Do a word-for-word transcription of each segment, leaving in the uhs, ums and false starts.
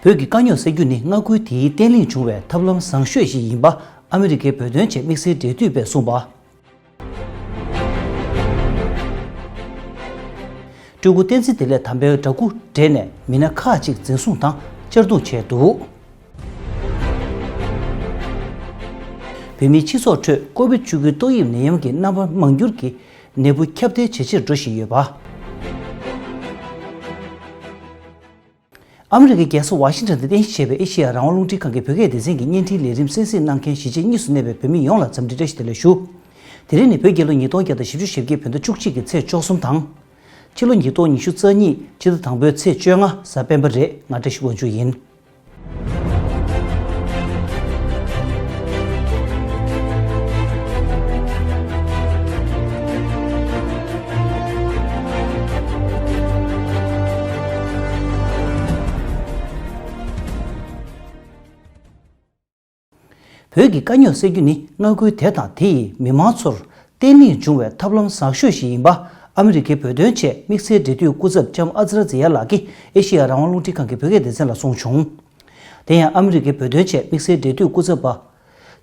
བོད་ཀྱི་དཀའ་རྙོག་སེལ་རྒྱུ་ནི་མངའ་ཁུལ་དེའི་བརྟན་ལྷིང་འབྱུང་བའི་ཐབས་ལམ་བཟང་ཤོས་ཤིག་ཡིན་པ་ཨ་མི་རི་ཀའི་བོད་དོན་ཆེད་དམིགས་བསལ་འབྲེལ་མཐུད་པས་གསུངས་པ། སྤྲུལ་སྐུ་བསྟན་འཛིན་བདེ་ལེགས་དམ་པའི་འདྲ་སྐུ་བསྒྲེངས་ནས་མི་སྣ་ཁག་ཅིག་འཛིན་བཟུང་དང་གཅར་རྡུང་བྱས་འདུག་བོད་མིའི་སྤྱི་ཚོགས་ཁྲོད་ཀོ་བིད་བཅུ་དགུའི་ཏོག་དབྱིབས་ནད་ཡམས་ཀྱི་རྣམ་པ་མང་འགྱུར་གྱི་ནད་འབུ་ཁྱབ་གདལ་ཇེ་ཆེར་འགྲོ་བཞིན་ཡོད་པ། ཨ་མི་རི་ཀའི་རྒྱལ་ས་ཝ་ཤིང་ཊོན་དུ་རྟེན་གཞི་བྱས་པའི་ཨེ་ཤེ་ཡ་རང་དབང་རླུང་འཕྲིན་ཁང་གི་བོད་སྐད་སྡེ་ཚན་གྱི་བརྙན་འཕྲིན་ལས་རིམ་གསན་གཟིགས་གནང་མཁན་གཞིས་བྱེས་གཉིས་སུ་གནས་པའི་བོད་མི་ཡོངས་ལ་འཚམས་འདྲི་བཀྲ་ཤིས་བདེ་ལེགས་ཞུ། དེ་རིང་ནི་བོད་རྒྱལ་ལོ་ཉིས་སྟོང་བརྒྱ་དང་བཞི་བཅུ་ཞེ་བརྒྱད་བོད་ཟླ་བཅུ་གཅིག་གི་ཚེས་བཅུ་གསུམ་དང་། ཕྱི་ལོ་ཉིས་སྟོང་ཉི་ཤུ་རྩ་གཉིས་ཕྱི་ཟླ་དང་པོའི་ཚེས་བཅོ་ལྔ་གཟའ་སྤེན་པ་རེད། ང་བཀྲ་ཤིས་དབང་ཕྱུག་ཡིན། བོད་ཀྱི་དཀའ་རྙོག་སེལ་རྒྱུ་ནི་མངའ་ཁུལ་དེ་དང་དེ་ཡི་མི་མང་ཚོར་བརྟན་ལྷིང་འབྱུང་བའི་ཐབས་ལམ་བཟང་ཤོས་ཤིག་ཡིན་པ་ཨ་མི་རི་ཀའི་བོད་དོན་ཆེད་དམིགས་བསལ་འབྲེལ་མཐུད་སྐུ་ཚབ་ལྕམ་ཨ་ཛ་ར་ཛེ་ཡ་ལགས་ཀྱིས་ཨེ་ཤེ་ཡ་རང་དབང་རླུང་འཕྲིན་ཁང་གི་བོད་སྐད་སྡེ་ཚན་ལ་གསུངས་བྱུང་། དེ་ཡང་ཨ་མི་རི་ཀའི་བོད་དོན་ཆེད་དམིགས་བསལ་འབྲེལ་མཐུད་སྐུ་ཚབ་པ་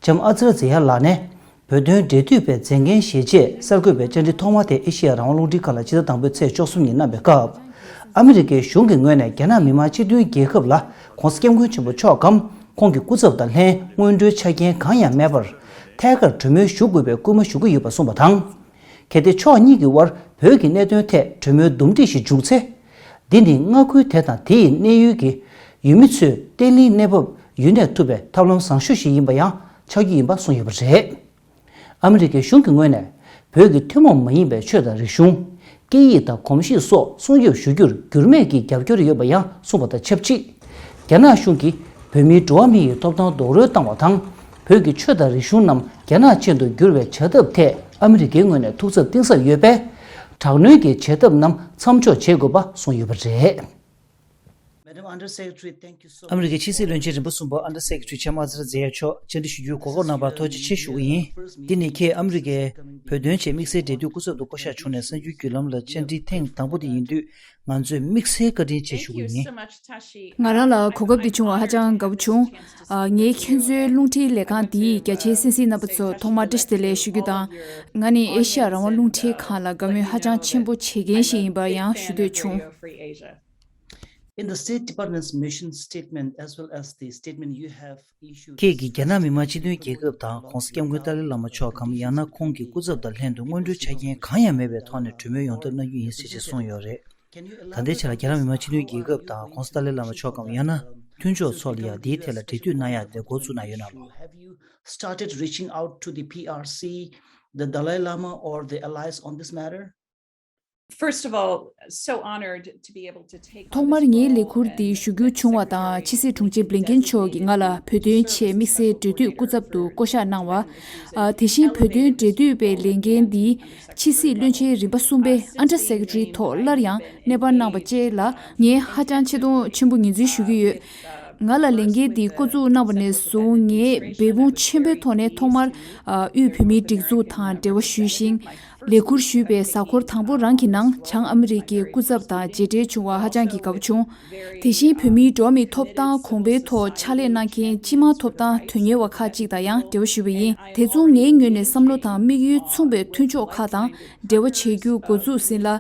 ལྕམ་ཨ་ཛ་ར་ཛེ་ཡ་ལགས་ནས། བོད་དོན་འབྲེལ་མཐུད་པའི་མཛད་འགན་བཞེས་རྗེས་གསར་འགོད་པའི་བཅར་འདྲི་ཐོག་མ་དེ་ཨེ་ཤེ་ཡ་རང་དབང་རླུང་འཕྲིན་ཁང་ལ་ཕྱི་ཟླ་དང་པོའི་ཚེས་བཅུ་གསུམ་ཉིན་གནང་བའི་སྐབས། ཨ་མི་རི་ཀའི་གཞུང་གི་ངོས་ནས་རྒྱ་ནག་མི་དམངས་སྤྱི་མཐུན་རྒྱལ་ཁབ་ལ་༧གོང་ས་༧སྐྱབས་མགོན་ཆེན་པོ་མཆོག་གམ་ཁོང་གི་སྐུ་ཚབ་དང་ལྷན་སྔོན་འགྲོའི་ཆ་རྐྱེན་གང་ཡང་མེད་པར་ཐད་ཀར་གྲོས་མོལ་ཞུ་དགོས་པའི་སྐུལ་མ་ཞུ་གི་ཡོད་པ་གསུངས་པ་དང་། གལ་ཏེ་ཕྱོགས་གཉིས་ཀྱི་དབར་བོད་ཀྱི་གནད་དོན་ཐད་གྲོས་མོལ་འདུམ་འགྲིག་ཞིག་བྱུང་ཚེ། འདི་ནི་མངའ་ཁུལ་དེ་དང་དེ་ཡི་གནས་ཡུལ་གྱི་ཡུལ་མི་ཚོས་བརྟན་ལྷིང་གནས་བབ་ཡུན་གནས་ཐུབ་པའི་ཐབས་ལམ་བཟང་ཤོས་ཤིག་ཡིན་པ་ཡང་ཆགས་རྒྱུ་ཡིན་པ་གསུངས་ཡོད་པ་རེད། ཨ་མི་རི་ཀའི་གཞུང་གི་ངོས་ནས་བོད་ཀྱི་ཐུན་མོང་མ་ཡིན་པའི་ཆོས་དང་རིག་གཞུང་། སྐད་ཡིག་དང་གོམས་གཤིས་སོགས་སྲུང་སྐྱོབ་ཞུ་རྒྱུར་འགྱུར་མེད་ཀྱི་རྒྱབ་སྐྱོར་ཡོད་པ་ཡང་གསུངས་པ་དང་ཆབས་ཅིག་རྒྱ་ནག་གཞུང་གིས་བོད་མིའི་འགྲོ་བ་མི་ཡི་ཐོབ་ཐང་རྡོག་རོལ་བཏང་བ་དང་། བོད་ཀྱི་ཆོས་དང་རིག་གཞུང་རྣམས་རྒྱ་ནག་ཅན་དུ་བསྒྱུར་བའི་བྱ་ཐབས་ཐད་ཨ་མི་རི་ཀའི་ངོས་ནས་ཐུགས་འཚབ་གཏིང་ཟབ་ཡོད་པས། དྲག་གནོན་གྱི་བྱེད་ཐབས་རྣམས་མཚམས་འཇོག་བྱེད་དགོས་པ་གསུངས་ཡོད་པ་རེད། Madam Under Secretary, thank you so much. ཨ་མི་རི་ཀའི་ཕྱི་སྲིད་བློན་ཆེན་རིམ་པ་གསུམ་པ་Under Secretary ལྕམ་ཨ་ཛ་ར་ཛེ་ཡ་མཆོག་བཅར་འདྲི་ཞུ་རྒྱུའི་གོ་སྐབས་གནང་བར་ཐུགས་རྗེ་ཆེ་ཞུ་གི་ཡིན། འདི་ནི་ཁྱེད་ཨ་མི་རི་ཀའི་བོད་དོན་ཆེད་དམིགས་བསལ་འབྲེལ་མཐུད་སྐུ་ཚབ་ཏུ་བསྐོ་གཞག་བྱུང་ནས་གསར་འགྱུར་བརྒྱུད་ལམ་ལ་བཅར་འདྲི་ཐེངས་དང་པོ་དེ་ཡིན་དུས། ང་ཚོས་དམིགས་བསལ་བཀའ་དྲིན་ཆེ་ཞུ་གི་ཡིན། ང་རང་ལ་གོ་སྐབས་འདི་བྱུང་བ་ཧ་ཅང་དགའ་པོ་བྱུང་། ཨ། ངས་ཁྱེད་ཚོའི་རླུང་འཕྲིན་ལས་ཁང་འདིའི་རྒྱ་ཆེའི་གསན་གཟིགས་རྣམ་པ་ཚོ་ཐོག་མར་བཀྲ་ཤིས་བདེ་ལེགས་ཞུ་རྒྱུ་དང་། ང་ནི་ཨེ་ཤ་ཡ་རང་དབང་རླུང་འཕྲིན་ཁང་ལ་དགའ་མོས་ཧ་ཅང་ཆེན་པོ་བྱེད་མཁན་ཞིག་ཡིན་པ་ཡང་ཞུ་འདོད་བྱུང་། In the State Department's mission statement as well as the statement you have issued, ཁྱེད་ཀྱིས་རྒྱ་ནག་མི་དམངས་སྤྱི་མཐུན་རྒྱལ་ཁབ་དང་༧གོང་ས་༧སྐྱབས་མགོན་ཏཱ་ལའི་བླ་མ་མཆོག་གམ་ཡང་ན་ཁོང་གི་སྐུ་ཚབ་དང་ལྷན་དུ་སྔོན་འགྲོའི་ཆ་རྐྱེན་གང་ཡང་མེད་པའི་ཐོག་ནས་གྲོས་མོལ་ཡོང་ཐབས་གནང་རྒྱུ་ཡིན་ཟེར་ཞེས་གསུངས་ཡོད་རེད། ད་ལྟའི་ཆར་རྒྱ་ནག་མི་དམངས་སྤྱི་མཐུན་རྒྱལ་ཁབ་དང་༧གོང་ས་ཏཱ་ལའི་བླ་མ་མཆོག་གམ་ཡང་ན་མཐུན་ཕྱོགས་ཚོ་ལ་ཡང་འདིའི་ཐད་ལ་འབྲེལ་མཐུད་གནང་ཡག་དེ་འགོ་བཙུགས་གནང་ཡོད་ན་ལགས། Have you started reaching out to the P R C, the Dalai Lama or the allies on this matter? First of all, so honored to be able to take on this role and ཐོག་མར་ངའི་ལས་ཁུར་འདི་ཞུ་རྒྱུ་བྱུང་བ་དང་ཕྱི་སྲིད་དྲུང་ཆེ་བྷི་ལིན་ཀེན་མཆོག་གིས་ང་ལ་བོད་དོན་ཆེད་དམིགས་བསལ་འབྲེལ་མཐུད་སྐུ་ཚབ་ཏུ་བསྐོ་གཞག་གནང་བ། ཨ། དེ་བཞིན་བོད་དོན་འབྲེལ་མཐུད་པའི་ལས་འགན་འདི་ཕྱི་སྲིད་བློན་ཆེན་རིམ་པ་གསུམ་པའི་Under Secretary ཐོག་སླར་ཡང་གནས་སྤར་གནང་བ་བཅས་ལ་ངས་ཧ་ཅང་ཆེ་མཐོང་ཆེན་པོ་ངོས་འཛིན་ཞུ་གི་ཡོད། ང་ལ་ལས་འགན་འདི་འགོ་འཛུགས་གནང་བ་ནས་བཟུང་ངས་འབད་འབུངས་ཆེན་པོའི་ཐོག་ནས་ཐོག་མར། ཨ། དབུས་བོད་མིའི་སྒྲིག་འཛུགས་དང་འབྲེལ་བ་ཞུས་ཤིང་། ལས་ཁུར་ཞུས་པའི་གཟའ་འཁོར་དང་པོ་རང་གི་ནང་བྱང་ཨ་མི་རི་ཀའི་སྐུ་ཚབ་དང་མཇལ་འཕྲད་བྱུང་བ་ཧ་ཅང་གི་དགའ་པོ་བྱུང་། དེ་བཞིན་བོད་མིའི་འགྲོ་བ་མིའི་ཐོབ་ཐང་གོང་འཕེལ་ཐོག་ཕྱག་ལས་གནང་མཁན་སྤྱི་དམངས་ཐོབ་ཐང་དོན་གཉེར་བ་ཁག་ཅིག་དང་ཡང་འབྲེལ་བ་ཞུས་པ་ཡིན། དེ་མཚུངས་ངའི་ངོས་ནས་བསམ་བློ་དང་དམིགས་ཡུལ་མཚུངས་པའི་མཐུན་ཕྱོགས་ཁག་དང་འབྲེལ་བ་བྱེད་རྒྱུ་འགོ་འཛུགས་ཟིན་ལ།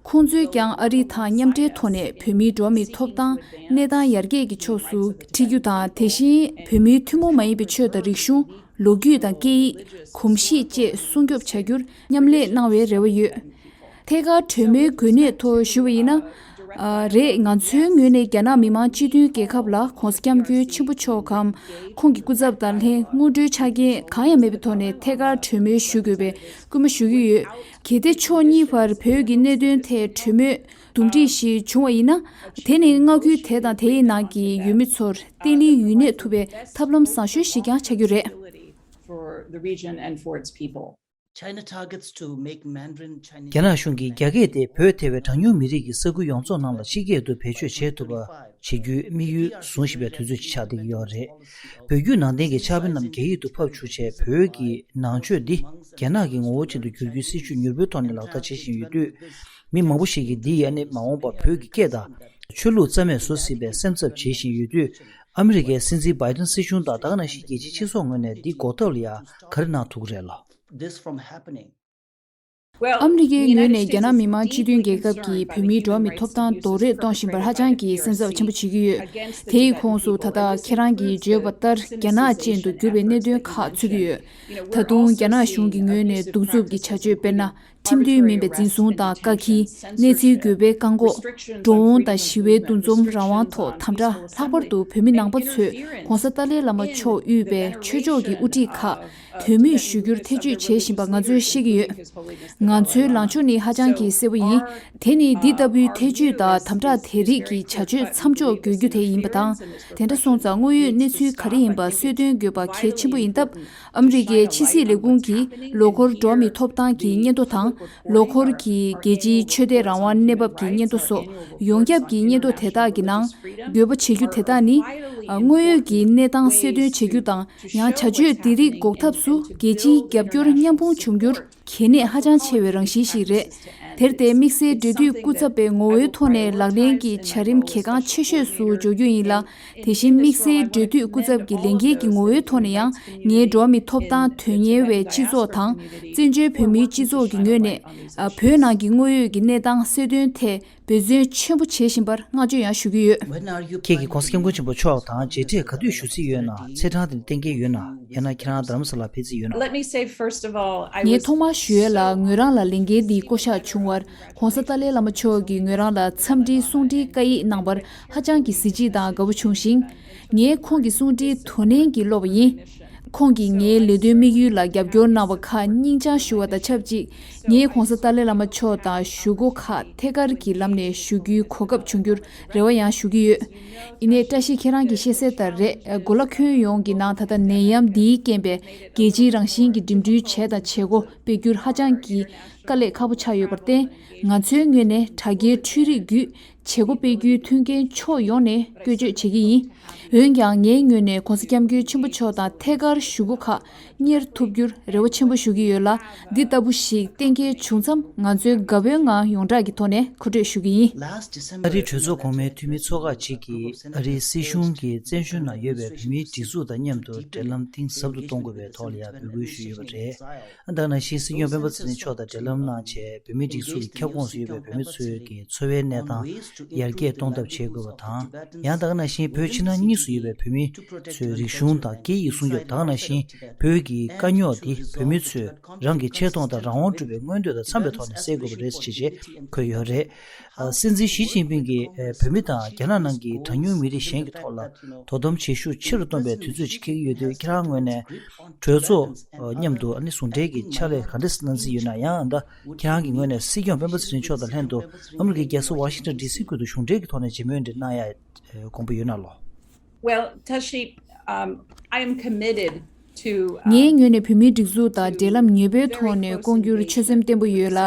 ཁོང་ཚོས་ཀྱང་ཨ་རི་དང་མཉམ་འབྲེལ་ཐོག་ནས་བོད་མིའི་འགྲོ་བ་མིའི་ཐོབ་ཐང་གནས་སྟངས་ཡར་རྒྱས་ཀྱི་ཕྱོགས་སུ་ཁྲིད་རྒྱུ་དང་། དེ་བཞིན་བོད་མིའི་ཐུན་མོང་མ་ཡིན་པའི་ཆོས་དང་རིག་གཞུང་། ལོ་རྒྱུས་དང་སྐད་ཡིག། གོམས་གཤིས་བཅས་སྲུང་སྐྱོབ་བྱ་རྒྱུར་མཉམ་ལས་གནང་བའི་རེ་བ་ཡོད། ཐད་ཀར་གྲོས་མོལ་གོ་གནས་ཐོག་ཞུ་བ་ཡིན་ན། ཨ། རེད། ང་ཚོའི་ངོས་ནས་རྒྱ་ནག་མི་དམངས་སྤྱི་མཐུན་རྒྱལ་ཁབ་ལ་༧གོང་ས་༧སྐྱབས་མགོན་ཆེན་པོ་མཆོག་གམ་ཁོང་གི་སྐུ་ཚབ་དང་ལྷན་སྔོན་འགྲོའི་ཆ་རྐྱེན་གང་ཡང་མེད་པའི་ཐོག་ནས་ཐད་ཀར་གྲོས་མོལ་ཞུ་དགོས་པའི་སྐུལ་མ་ཞུ་གི་ཡོད། གལ་ཏེ་ཕྱོགས་གཉིས་བར་བོད་ཀྱི་གནད་དོན་ཐད་གྲོས་མོལ་འདུམ་འགྲིག་ཞིག་བྱུང་བ་ཡིན་ན། དེ་ནི་མངའ་ཁུལ་དེ་དང་དེའི་ནང་གི་ཡུལ་མི་ཚོར་བརྟན་ལྷིང་ཡུན་གནས་ཐུབ་པའི་ཐབས་ལམ་བཟང་ཤོས་ཤིག་ཀྱང་ཆགས་རྒྱུ་རེད། For the region and for its people. China targets to make Mandarin Chinese རྒྱ་ནག་གཞུང་གིས་རྒྱ་སྐད་དེ་བོད་ཐེ་བའི་གྲངས་ཉུང་མི་རིགས་ཀྱི་ས་ཁུལ་ཡོངས་རྫོགས་ནང་ལ་སྤྱི་སྐད་དུ་བེད་སྤྱོད་བྱེད་ཐུབ་པ་བྱེད་རྒྱུའི་དམིགས་ཡུལ་བཟུང་བཞིན་པའི་དུས་ཚོད་ཅིག་ཆགས་བསྡད་ཀྱི་ཡོད་རེད། བོད་བརྒྱུད་ནང་བསྟན་གྱི་ཕྱག་དཔེ་རྣམས་རྒྱ་ཡིག་ཏུ་ཕབ་བཅུག་བྱས་བོད་ཀྱི་ནང་ཆོས་འདི་རྒྱ་ནག་གི་ངོ་བོ་ཅན་དུ་བསྒྱུར་རྒྱུའི་སྲིད་བྱུས་མྱུར་པོའི་ཐོག་ནས་ལག་བསྟར་བྱེད་བཞིན་ཡོད་དུས། མི་མང་པོ་ཞིག་གིས་འདི་ཡིས་ཨ་ནི་མ་འོངས་པར་བོད་ཀྱི་སྐད་དང་ ཆོས་ལུགས་རྩ་མེད་བཟོ་སྲིད་པའི་སེམས་འཚབ་བྱེད་བཞིན་ཡོད་དུས། ཨ་མི་རི་ཀའི་སྲིད་འཛིན་བྷའི་ཏིན་སྲིད་གཞུང་དང་ད་ག་ནང་བཞིན་རྒྱལ་སྤྱིའི་སྤྱི་ཚོགས་ངོས་ནས་འདི་འགོག་ཐབས་ལ་ཡང་ག་རེ་གནང་ཐུབ་ཀྱི་རེད་ལགས། This from happening. ཨ་མི་རི་ཀའི་ངོས་ནས་རྒྱ་ནག་མི་དམངས་སྤྱི་མཐུན་རྒྱལ་ཁབ་ཀྱིས་བོད་མིའི་འགྲོ་བ་མིའི་ཐོབ་ཐང་རྡོག་རོལ་གཏོང་བཞིན་པར་ཧ་ཅང་གི་སེམས་འཚབ་ཆེན་པོ་བྱེད་ཀྱི་ཡོད། དེ་ཡི་ཁོངས་སུ་ད་ལྟ་ཁྱེད་རང་གིས་བརྗོད་པ་ལྟར་རྒྱ་ནག་ཅན་དུ་གྱུར་བའི་གནད་དོན་ཁག་ཚུད་ཀྱི་ཡོད། ད་དུང་རྒྱ་ནག་གཞུང་གི་ངོས་ནས་གདུག་རྩུབ་ཀྱི་བྱ་སྤྱོད། དཔེར་ན། ཁྲིམས་མཐུན་མིན་པའི་འཛིན་བཟུང་དང་བཀག་སྐྱིལ། གནས་ཚུལ་འགོད་པའི་བཀག་འགོག་འགྲོ་འོང་དང་ཞི་བའི་འདུ་འཛོམས་རང་དབང་ཐོག་དམ་དྲག་ལྷག་པར་དུ་བོད་མི་ནང་པ་ཚོས་༸གོང་ས་ཏཱ་ལའི་བླ་མ་མཆོག་དབུས་པའི་ཆོས་ཕྱོགས་ཀྱི་དབུ་ཁྲིད་ཁག་དོན་མེད་ཞུ་རྒྱུར་ཐེ་བྱུས་བྱེད་བཞིན་པ་ང་ཚོས་ཤེས་ཀྱི་ཡོད། ང་ཚོའི་ལངས་ཕྱོགས་ནི་ཧ་ཅང་གི་གསལ་པོ་ཡིན། དེ་ནི་འདི་ལྟ་བུའི་ཐེ་བྱུས་དང་དམ་དྲག་དེ་རིགས་ཀྱི་བྱ་སྤྱོད་མཚམས་འཇོག་དགོས་རྒྱུ་དེ་ཡིན་པ་དང་། དེ་འདྲ་སོང་ཙང་དངོས་ཡོད་གནས་ཚུལ་ག་རེ་ཡིན་པ་གསལ་སྟོན་དགོས་པ་གལ་ཆེན་པོ་ཡིན་སྟབས། ཨ་མི་རི་ཀའི་ཕྱི་སྲིད་ལས་ཁུངས་ཀྱིས་ལོ་འཁོར་འགྲོ་བ་མིའི་ཐོབ་ཐང་གི་སྙན་ཐོ་དང་། ལོ་འཁོར་གྱི་རྒྱལ་སྤྱིའི་ཆོས་དད་རང་དབང་གནས་བབ་ཀྱི་སྙན་ཐོ་སོགས་ཡོངས་ཁྱབ་ཀྱི་སྙན་ཐོ་དེ་དག་གི་ནང་འགོད་པ་བྱེད་རྒྱུ་དེ་དག་ནི། དངོས་ཡོད་ཀྱི་གནས་སྟངས་གསལ་སྟོན་བྱེད་རྒྱུ་དང་། ཡང་བྱ་སྤྱོད་འདི་རིགས་འགོག་ཐབས་སུ་རྒྱལ་སྤྱིའི་རྒྱབ་སྐྱོར་མཉམ་སྤུངས་བྱུང་རྒྱུར་གལ་གནད་ཧ་ཅང་ཆེ་བའི་རང་བཞིན་ཞིག་རེད། དེར་བརྟེན་དམིགས་བསལ་འབྲེལ་མཐུད་སྐུ་ཚབ་པའི་ངོ་བོའི་ཐོག་ནས་ལག་ལེན་གྱི་བྱ་རིམ་གལ་འགངས་ཆེ་ཤོས་སུ་འཇོག་རྒྱུ་ཡིན་ལ། དེ་བཞིན་དམིགས་བསལ་འབྲེལ་མཐུད་སྐུ་ཚབ་ཀྱི་ལས་འགན་གྱི་ངོ་བོའི་ཐོག་ནས་ཡང་ངས་འགྲོ་བ་མིའི་ཐོབ་ཐང་དོན་གཉེར་བའི་སྤྱི་ཚོགས་དང་། བཙན་བྱོལ་བོད་མིའི་སྤྱི་ཚོགས་ཀྱི་ངོས་ནས་བོད་ནང་གི་དངོས་ཡོད་ཀྱི་གནས་སྟངས་གསལ་སྟོན་ཐད་འབད་བརྩོན་ཆེན་པོ་བྱེད་བཞིན་པར་བསྔགས་བརྗོད་ཡང་ཞུ་གི་ཡོད། ཁྱེད་ཀྱིས་༸གོང་ས་༸སྐྱབས་མགོན་ཆེན་པོ་མཆོག་དང་མཇལ་འཕྲད་ག་དུས་ཞུ་རྩིས་ཡོད་ན། ཚེས་གྲངས་དེ་གཏན་འཁེལ་ཡོད་ན། ཡང་ན་ཁྱེད་རང་རྡ་རམ་ས་ལ་ཕེབས་རྩིས་ཡོད་ན། Let me say first of all, I ངས་ཐོག་མར་ཞུ་ཡས་ལ་ངོས་རང་ལ་ལས་འགན་འདིའི་བསྐོ་བཞག་བྱུང་བར་༸གོང་ས་ཏཱ་ལའི་བླ་མ་མཆོག་གིས་ངོས་རང་ལ་འཚམས་འདྲིའི་གསུང་འཕྲིན་བཀའ་ཡིག་གནང་བར་ཧ་ཅང་གི་གཟི་བརྗིད་དང་དགའ་པོ་བྱུང་ཞིང་། ངས་ཁོང་གི་གསུང་འཕྲིན་དོ་ནན་གྱིས་ཀློག་པ་ཡིན། ཁོང་གིས་ངའི་ལས་དོན་དམིགས་ཡུལ་ལ་རྒྱབ་སྐྱོར་གནང་བ་ཁག་སྙིང་བཅངས་ཞུ་བ་དང་ཆབས་ཅིག་ངས་༸གོང་ས་ཏཱ་ལའི་བླ་མ་མཆོག་དང་ཞུ་སྒོ་ཁག་ཐད་ཀར་གྱི་ལམ་ནས་ཞུ་རྒྱུའི་གོ་སྐབས་བྱུང་རྒྱུར་རེ་བ་ཡང་ཞུ་གི་ཡོད། ཡིན་ནའི་བཀྲ་ཤིས་ཁྱེད་རང་གིས་ཤེས་གསལ་ལྟར་རེད། གོ་ལ་ཁྱོན་ཡོངས་ཀྱི་ནང་ད་ལྟ་ནད་ཡམས་འདིའི་རྐྱེན་པས་རྒྱལ་སྤྱིའི་རང་བཞིན་གྱི་འགྲིམ་འགྲུལ་བྱས་དང་བྱེད་སྒོ་སྤེལ་རྒྱུར་ཧ་ཅང་གི་དཀའ་ལས་ཁག་པོ་ཆགས་ཡོད་པར་བརྟེན། ང་ཚོའི་ངོས་ནས་དྲ་རྒྱའི་འཕྲུལ་རིག་བརྒྱུད་བྱེད་སྒོ་སྤེལ་རྒྱུའི་མཐུན་རྐྱེན་ཕྱོགས་ཡོངས་ནས་བཀོལ་སྤྱོད་བྱེད་ཀྱི་ཡིན། འོན་ཀྱང་ངའི་ངོས་ནས་༸གོང་ས་༸སྐྱབས་མགོན་ཆེན་པོ་མཆོག་དང་ཐད་ཀར་ཞུ་སྒོ་ཁག་གཉེར་ཐུབ་རྒྱུར་རེ་བ་ཆེན་པོ་ཞུ་གི་ཡོད་ལ། འདི་ལྟ་བུ་ཞིག་གཏན་འཁེལ་བྱུང་མཚམས་ང་ཚོས་དགའ་བོའི་ངང་ཡོངས་གྲགས་ཀྱི་ཐོག་ནས་མཁོ་སྤྲོད་ཞུ་གི་ཡིན། ཨ་རིའི་གྲོས་ཚོགས་གོང་མའི་འཐུས་མི་ཚོ་ཁག་ཅིག་གིས་ཨ་རིའི་སྲིད་གཞུང་གིས་བཙན་བྱོལ་ནང་ཡོད་པའི་བོད་མིའི་སྒྲིག་འཛུགས་དང་མཉམ་དུ་འབྲེལ་ལམ་གཏིང་ཟབ་ཏུ་གཏོང་དགོས་པའི་ཐོག་ལ་ཡང་འབོད་སྐུལ་ཞུས་ཡོད་པ་རེད། ད་ག་ནང་བཞིན་སྲིད་སྐྱོང་སྤེན་པ་ཚེ་རིང་མཆོག་དང་འབྲེལ་ལམ་གནང་བྱས། བོད་མིའི་སྒྲིག་འཛུགས་ཀྱི་ཁྱབ་ཁོངས་སུ་ཡོད་པའི་བོད་མི་ཚོའི་གི་འཚོ་བའི་གནས་སྟངས་ཡར་རྒྱས་གཏོང་ཐབས་བྱེད་དགོས་པ་དང་། ཡང་ད་ག་ནང་བཞིན་བོད་ཕྱི་ནང་གཉིས་སུ་ཡོད་པའི་བོད་མི་ཚོའི་རིག་གཞུང་དང་སྐད་ཡིག་སྲུང་སྐྱོབ། ད་ག་ནང་བཞིན་བོད་ཀྱི་དཀའ་རྙོག་འདི་བོད་མི་ཚོས་རང་གི་ཆེ་མཐོང་དང་རང་དབང་སྒྲུབ་པའི་མངོན་འདོད་དང་འཚམ་པའི་ཐོག་ནས་སེལ་དགོས་པ་རེད་ཅེས་བྱས་འཁོད་ཡོད་རེད། ཨ། སྲིད་འཛིན་ཞི་ཅིན་ཕིང་གིས། ཨ། བོད་མི་དང་རྒྱ་ནག་ནང་གི་གྲངས་ཉུང་མི་རིགས་གཞན་གྱི་ཐོག་ལ་དོ་དམ་བྱེད་ཤུགས་ཆེ་རུ་གཏོང་པའི་དུས་ཚོད་ཅིག་འཁེལ་གྱི་ཡོད་དུས། ཁྱེད་རང་ངོས་ནས་གྲོས་ཚོགས་མཉམ་དུ་ཨ་ནི་ཟུང་འབྲེལ་གྱི་ཕྱག་ལས་ག་འདྲ་གནང་རྩིས་ཡོད་ན། ཡང་ད་ཁྱེད་རང་གི་ངོས་ནས་སྲིད་སྐྱོང་སྤེན་པ་ཚེ་རིང་མཆོག་དང་ལྷན་དུ་ཨ་མི་རི་ཀའི་རྒྱལ་ས་ཝ་ཤིང་ཊོན་ཌི་སི་ཁུལ་དུ་གཞུང་འབྲེལ་གྱི་ཐོག་ནས་མཇལ་མོལ་འདྲ་གནང་ཡ་དགོངས་པ་ཡོད་ན་ལོ། Well, Tashi, um, I am committed to, um, ངའི་ངོས་ནས་བོད་མིའི་སྒྲིག་འཛུགས་དང་འབྲེལ་ལམ་ཉེ་པོའི་ཐོག་ནས་སྐོང་རྒྱུར་ཆོད་སེམས་བརྟན་པོ་ཡོད་ལ།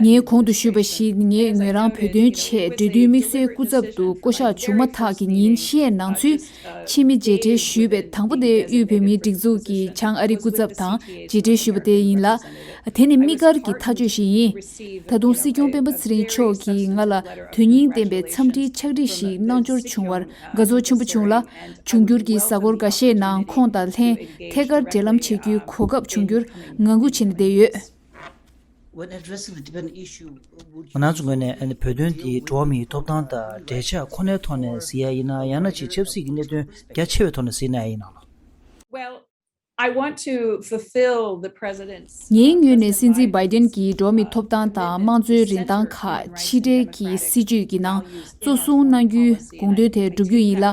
ངས་གོང་དུ་ཞུས་པ་བཞིན་ངས་ངོས་རང་བོད་དོན་ཆེད་འབྲེལ་མཐུད་དམིགས་བསལ་སྐུ་ཚབ་ཏུ་བསྐོ་གཞག་བྱུང་མ་ཐག་གི་ཉིན་ཤས་ནང་ཚུད་ཕྱི་མི་མཇལ་འཕྲད་ཞུས་པའི་དང་པོ་དེ་དབུས་བོད་མིའི་སྒྲིག་འཛུགས་ཀྱི་བྱང་ཨ་རིའི་སྐུ་ཚབ་དང་མཇལ་འཕྲད་ཞུས་པ་དེ་ཡིན་ལ། དེ་ནི་དམིགས་བཀར་གྱི་ཐག་གཅོད་ཞིག་ཡིན། ད་དུང་སྲིད་སྐྱོང་སྤེན་པ་ཚེ་རིང་མཆོག་གིས་ང་ལ་དོན་སྙིང་ལྡན་པའི་འཚམས་འདྲིའི་ཕྱག་བྲིས་ཤིག་གནང་འབྱོར་བྱུང་བར་དགའ་ཚོར་ཆེན་པོ་བྱུང་ལ། འབྱུང་འགྱུར་གྱི་གཟའ་འཁོར་འགའ་ཤས་ནང་ཁོང་དང་ལྷན་ཐད་ཀར་འབྲེལ་ལམ་བྱེད་རྒྱུའི་གོ་སྐབས་བྱུང་རྒྱུར་ངང་སྒུག་བྱས་ནས་བསྡད་ཡོད། When addressing the Tibetan issue, would you ང་རང་ཚོའི་ངོས་ནས་ཨ་ནི་བོད་དོན་འདི་འགྲོ་བ་མིའི་ཐོབ་ཐང་དང་འབྲེལ་ཆགས་ཁོ་ནའི་ཐོག་ནས་གཟིགས་ཡ་ཡིན་ན། ཡང་ན་ཅིག་ཆབ་སྲིད་ཀྱི་གནད་དོན་རྒྱ་ཆེ་བའི་ཐོག་ནས་གཟིགས་ན་ཡིན་ན་ལགས། Well, I want to fulfill the president's ངའི་ངོས་ནས་སྲིད་འཛིན་བྷའི་ཏིན་གྱིས་འགྲོ་བ་མིའི་ཐོབ་ཐང་དང་དམངས་གཙོའི་རིན་ཐང་ཁག་ཕྱི་འབྲེལ་གྱི་སྲིད་ཇུས་ཀྱི་ནང་གཙོ་བཟུང་གནང་རྒྱུའི་དགོངས་དོན་དེ་བསྒྲུབ་རྒྱུ་ཡིན་ལ།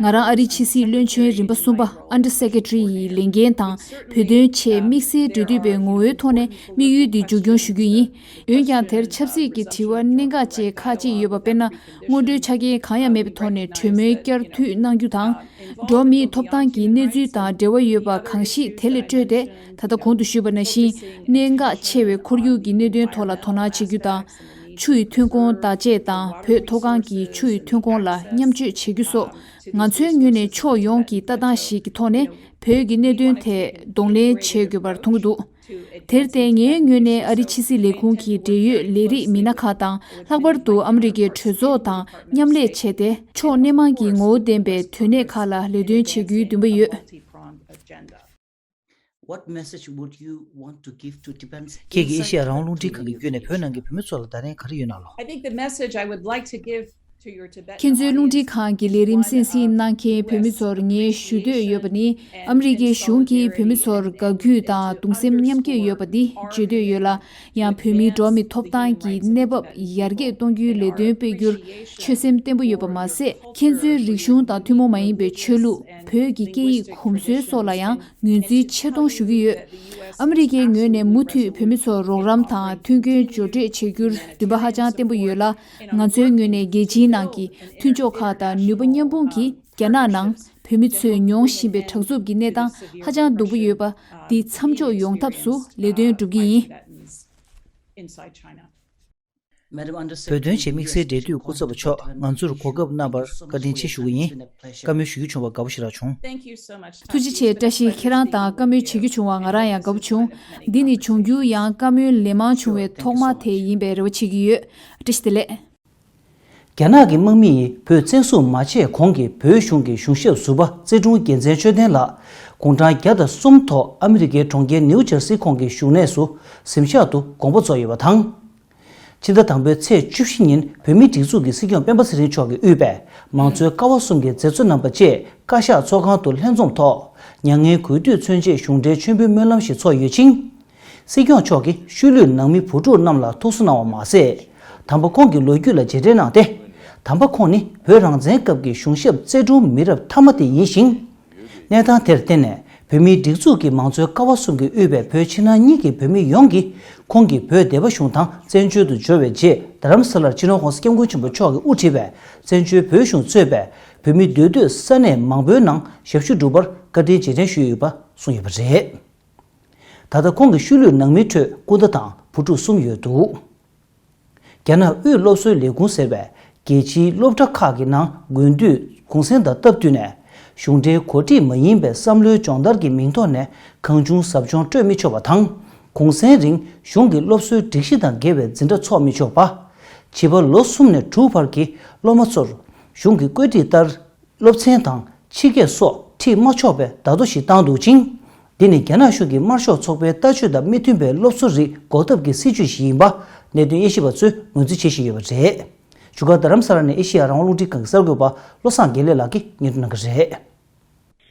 ང་རང་ཨ་རིའི་ཕྱི་སྲིད་བློན་ཆེན་རིམ་པ་གསུམ་པ་Under Secretary ཡི་ལས་འགན་དང་བོད་དོན་ཆེད་དམིགས་བསལ་འབྲེལ་མཐུད་པའི་ངོ་བོའི་ཐོག་ནས་དམིགས་ཡུལ་འདི་མཇུག་སྐྱོང་ཞུ་རྒྱུ་ཡིན། འོན་ཀྱང་དེར་ཆབ་སྲིད་ཀྱི་དྲི་བ་གནད་འགག་ཅན་ཁག་ཅིག་ཡོད་པ། དཔེར་ན། སྔོན་འགྲོའི་ཆ་རྐྱེན་གང་ཡང་མེད་པའི་ཐོག་ནས་གྲོས་མོལ་བསྐྱར་མཐུད་གནང་རྒྱུ་དང་། འགྲོ་བ་མིའི་ཐོབ་ཐང་གི་གནས་ཚུལ་དང་འབྲེལ་བ་ཡོད་པ་གང་ཞིག་དེ་ལས་སྤྲོས་ཏེ། ད་ལྟ་གོང་དུ་ཞུས་པ་ནང་བཞིན་གནད་འགག་ཆེ་བའི་ཁོར་ཡུག་གི་གནད་དོན་ཐོག་ལ་དོ་སྣང་བྱེད་རྒྱུ་དང་། ཆུ་ཡི་ཐོན་ཁུངས་བདག་གཅེས་དང་བོད་མཐོ་སྒང་གི་ཆུ་ཡི་ཐོན་ཁུངས་ལ་མཉམ་སྤྱོད་བྱེད་རྒྱུ་སོགས། ང་ཚོའི་ངོས་ནས་ཕྱོགས་ཡོངས་ཀྱི་ལྟ་སྟངས་ཤིག་གི་ཐོག་ནས་བོད་ཀྱི་གནད་དོན་ཐད་གདོང་ལེན་བྱེད་དགོས་པར་མཐོང་གི་འདུག་དེར་བརྟེན་ངའི་ངོས་ནས་ཨ་རིའི་ཕྱི་སྲིད་ལས་ཁུངས་ཀྱི་འབྲེལ་ཡོད་ལས་རིགས་མི་སྣ་ཁག་དང་། ལྷག་པར་དུ་ཨ་མི་རི་ཀའི་གྲོས་ཚོགས་དང་མཉམ་ལས་བྱས་ཏེ། ཕྱོགས་སྣེ་མང་གི་ངོ་བོ་ལྡན་པའི་དོན་གནད་ཁག་ལ་ལས་དོན་བྱེད་རྒྱུའི་འདུན་པ་ཡོད། What message would you want to give to Tibetans? ཁྱེད་ཀྱིས་ཨེ་ཤེ་ཡ་རང་དབང་རླུང་འཕྲིན་ཁང་གི་བརྒྱུད་ནས་བོད་ནང་གི་བོད་མི་ཚོ་ལ་བརྡ་ལན་ག་རེ་ཡོད་ན་ལོ། I think the message I would like to give to your Tibetan audience. ཁྱེད་ཚོའི་རླུང་འཕྲིན་ཁང་གི་ལས་རིམ་གསན་གཟིགས་གནང་མཁན་བོད་མི་ཚོར་ངས་ཞུ་འདོད་ཡོད་པ་ནི། ཨ་མི་རི་ཀའི་གཞུང་གིས་བོད་མི་ཚོར་དགའ་གུས་དང་གདུང་སེམས་མཉམ་སྐྱེད་ཡོད་པ་འདི་བརྗོད་འདོད་ཡོད་ལ། ཡང་བོད་མིའི་འགྲོ་བ་མིའི་ཐོབ་ཐང་གི་གནས་བབ་ཡར་རྒྱས་གཏོང་རྒྱུའི་ལས་དོན་སྤེལ་རྒྱུར་ཆོད་སེམས་བརྟན་པོ་ཡོད་པ་མ་ཟད། ཁྱེད་ཚོའི་རིག་གཞུང་དང་ཐུན་མོང་མ་ཡིན་པའི་ཆོས་ལུགས། བོད་ཀྱི་སྐད་ཡིག་གོམས་སྲོལ་སོགས་ལ་ཡང་ངོས་འཛིན་ཆེ་མཐོང་ཞུ་གི་ཡོད། ཨ་མི་རི་ཀའི་ངོས་ནས་མུ་མཐུད་བོད་མི་ཚོར་རོགས་རམ་དང་མཐུན་རྐྱེན་སྦྱོར་སྤྲོད་བྱེད་རྒྱུར་འདུན་པ་ཧ་ཅང་བརྟན་པོ་ཡོད་ལ། ང་ཚོའི་ངོས་ནས་རྒྱལ་སྤྱིའི་ནང་གི་མཐུན་ཕྱོགས་ཁག་དང་ནུས་པ་མཉམ་སྤུངས་ཀྱིས་རྒྱ་ནག་ནང་བོད་མི་ཚོས་མྱོང་བཞིན་པའི་དྲག་རྩུབ་ཀྱི་གནས་སྟངས་ཧ་ཅང་སྡུག་པོ་ཡོད་པ་འདི་མཚམས་འཇོག་ཡོང་ཐབས་སུ་ལས་དོན་སྒྲུབ་ཀྱི་ཡིན། Madam Undersecretary, བོད་དོན་ཆེད་དམིགས་བསལ་འབྲེལ་མཐུད་སྐུ་ཚབ་མཆོག་ང་ཚོར་གོ་སྐབས་གནང་བར་བཀའ་དྲིན་ཆེ་ཞུ་གི་ཡིན། བཀའ་མོལ་ཞུ་རྒྱུ་བྱུང་བར་དགའ་པོ་ཞེ་དྲག་བྱུང་། ཐུགས་རྗེ་ཆེ། བཀྲ་ཤིས། ཁྱེད་རང་དང་བཀའ་མོལ་བྱེད་རྒྱུ་བྱུང་བར་ང་རང་ཡང་དགའ་པོ་བྱུང་། འདི་ནི་འབྱུང་འགྱུར་ཡང་བཀའ་མོལ་ལན་མང་བྱུང་བའི་ཐོག་མ་དེ་ཡིན་པའི་རེ་བ་བྱེད་ཀྱི་ཡོད། བཀྲ་ཤིས་བདེ་ལེགས། རྒྱ་ནག་གི་དམག་མི་ཡིས་བོད་བཙན་བཟུང་མ་བྱས་གོང་གི་བོད་གཞུང་གི་གཞུང་ཞབས་ཟུར་པ་རྩེ་དྲུང་རྒྱལ་མཚན་ཆོས་ལྡན་ལགས་དགུང་གྲངས་བརྒྱ་དང་གསུམ་ཐོག་ཨ་མི་རི་ཀའི་གྲོང་ཁྱེར་ནིའུ་ཇར་སི་ཁོངས་ཀྱི་བཞུགས་གནས་སུ་གཟིམ་ཤག་ཏུ་དགོངས་པ་རྫོགས་ཡོད་པ་དང་། ཕྱི་ཟླ་དང་པོའི་ཚེས་བཅུ་བཞི་ཉིན་བོད་མིའི་སྒྲིག་འཛུགས་ཀྱི་སྲིད་སྐྱོང་སྤེན་པ་ཚེ་རིང་མཆོག་གིས་དབུས་པའི་མང་གཙོའི་ཀ་བ་གསུམ་གྱི་མཛད་གཙོ་རྣམ་པ་བཅས་བཀའ་ཤག་ཚོགས་ཁང་དུ་ལྷན་འཛོམས་ཐོག་མྱ་ངན་གུས་འདུད་མཚོན་ཆེད་གཞུང་འབྲེལ་མཆོད་འབུལ་སྨོན་ལམ་ཞིག་ཚོགས་ཡོད་ཅིང་། སྲིད་སྐྱོང་མཆོག་གིས་ཤུལ་ལུས་ནང་མི་བུ་ཕྲུག་རྣམས་ལ་ཐུགས་གསོ་གནང་བ་མ་ཟད། དམ་པ་ཁོང་གི་ལོ་རྒྱུས་ལ་རྗེས་དྲན་གནང་སྟེ། དམ་པ་ཁོང་ནི་བོད་རང་བཙན་སྐབས་ཀྱི་གཞུང་ཞབས་རྩེ་དྲུང་མི་རབས་མཐའ་མ་དེ་ཡིན་ཞིང་། གནས་སྟངས་དེར་བརྟེན་ནས་བོད་མིའི་སྒྲིག་འཛུགས་ཀྱི་མང་གཙོའི་ཀ་བ་གསུམ་གྱིས་དབུས་པའི་བོད་ཕྱི་ནང་གཉིས་ཀྱི་བོད་མི་ཡོངས་ཀྱིས་ཁོང་གིས་བོད་སྡེ་པ་གཞུང་དང་བཙན་བྱོལ་དུ་འབྱོར་བའི་རྗེས་རྡ་རམ་ས་ལར་སྤྱི་ནོར་༸གོང་ས་༸སྐྱབས་མགོན་ཆེན་པོ་མཆོག་གིས་དབུ་ཁྲིད་པའི་བཙན་བྱོལ་བོད་གཞུང་གཙོས་པའི་བོད་མི་སྡོད་སྡོད་ས་གནས་མང་པོའི་ནང་ཞབས་ཞུ་བསྒྲུབས་པར་བཀའ་དྲིན་རྗེས་དྲན་ཞུས་ཡོད་པ་གསུངས་ཡོད་པ་རེད། ད་ལྟ་ཁོང་གི་ཤུལ་ལུས་ནང་མིའི་ཁྲོད་སྐུ་ཟླ་དང་བུ་ཕྲུག་གསུམ་ཡོད་འདུག་རྒྱ་ནག་དབུས་སློབ་གསོའི་ལས་ཁུངས་ཟེར་བས་རྒྱལ་སྤྱིའི་སློབ་གྲྭ་ཁག་གི་ནང་དགུན་དུས་གུང་སེང་དང་སྟབས་བསྟུན་ནས་གཞུང་འབྲེལ་གོ་སྒྲིག་མ་ཡིན་པའི་བསམ་བློའི་སྦྱོང་བརྡར་གྱི་མིང་ཐོག་ནས་གང་བྱུང་ཟབ་སྦྱོང་སྤྲོད་མི་ཆོག་པ་དང་། གུང་སེང་རིང་གཞུང་གི་སློབ་གསོའི་སྒྲིག་གཞི་དང་འགལ་བའི་འཛིན་གྲྭ་འཚོགས་མི་ཆོག་པ། བྱིས་པ་ལོ་གསུམ་ནས་དྲུག་བར་གྱི་སློབ་མ་ཚོར་གཞུང་གི་བཀོད་སྒྲིག་ལྟར། སློབ་ཚན་དང་ཕྱི་སྐད་སོགས་ཁྲིད་མ་ཆོག་པའི་བརྡ་ཐོ་ཞིག་བཏང་འདུག་ཅིང་། འདི་ནི་རྒྱ་ནག་གཞུང་གི་དམར་ཤོག་ཚོགས་པའི་ལྟ་སྤྱོད་དང་མི་མཐུན་པའི་སློབ་གསོ་རིགས་འགོག་ཐབས་ཀྱི་སྲིད་ཇུས་ཤིག་ཡིན་པ་གནད་དོན་དབྱེ་ཞིབ་པ་ཚོས་ངོས་འཛིན་བྱེད་བཞིན་ཡོད་པ་རེད། བཞུགས་སྒར་རྡ་རམ་ས་ལ་ནས་ཨེ་ཤེ་ཡ་རང་དབང་རླུང་འཕྲིན་ཁང་གི་གསར་འགོད་པ་བློ་བཟང་དགེ་ལེགས་ལགས་ཀྱིས་སྙན་སྒྲོན་གནང་གི་རེད།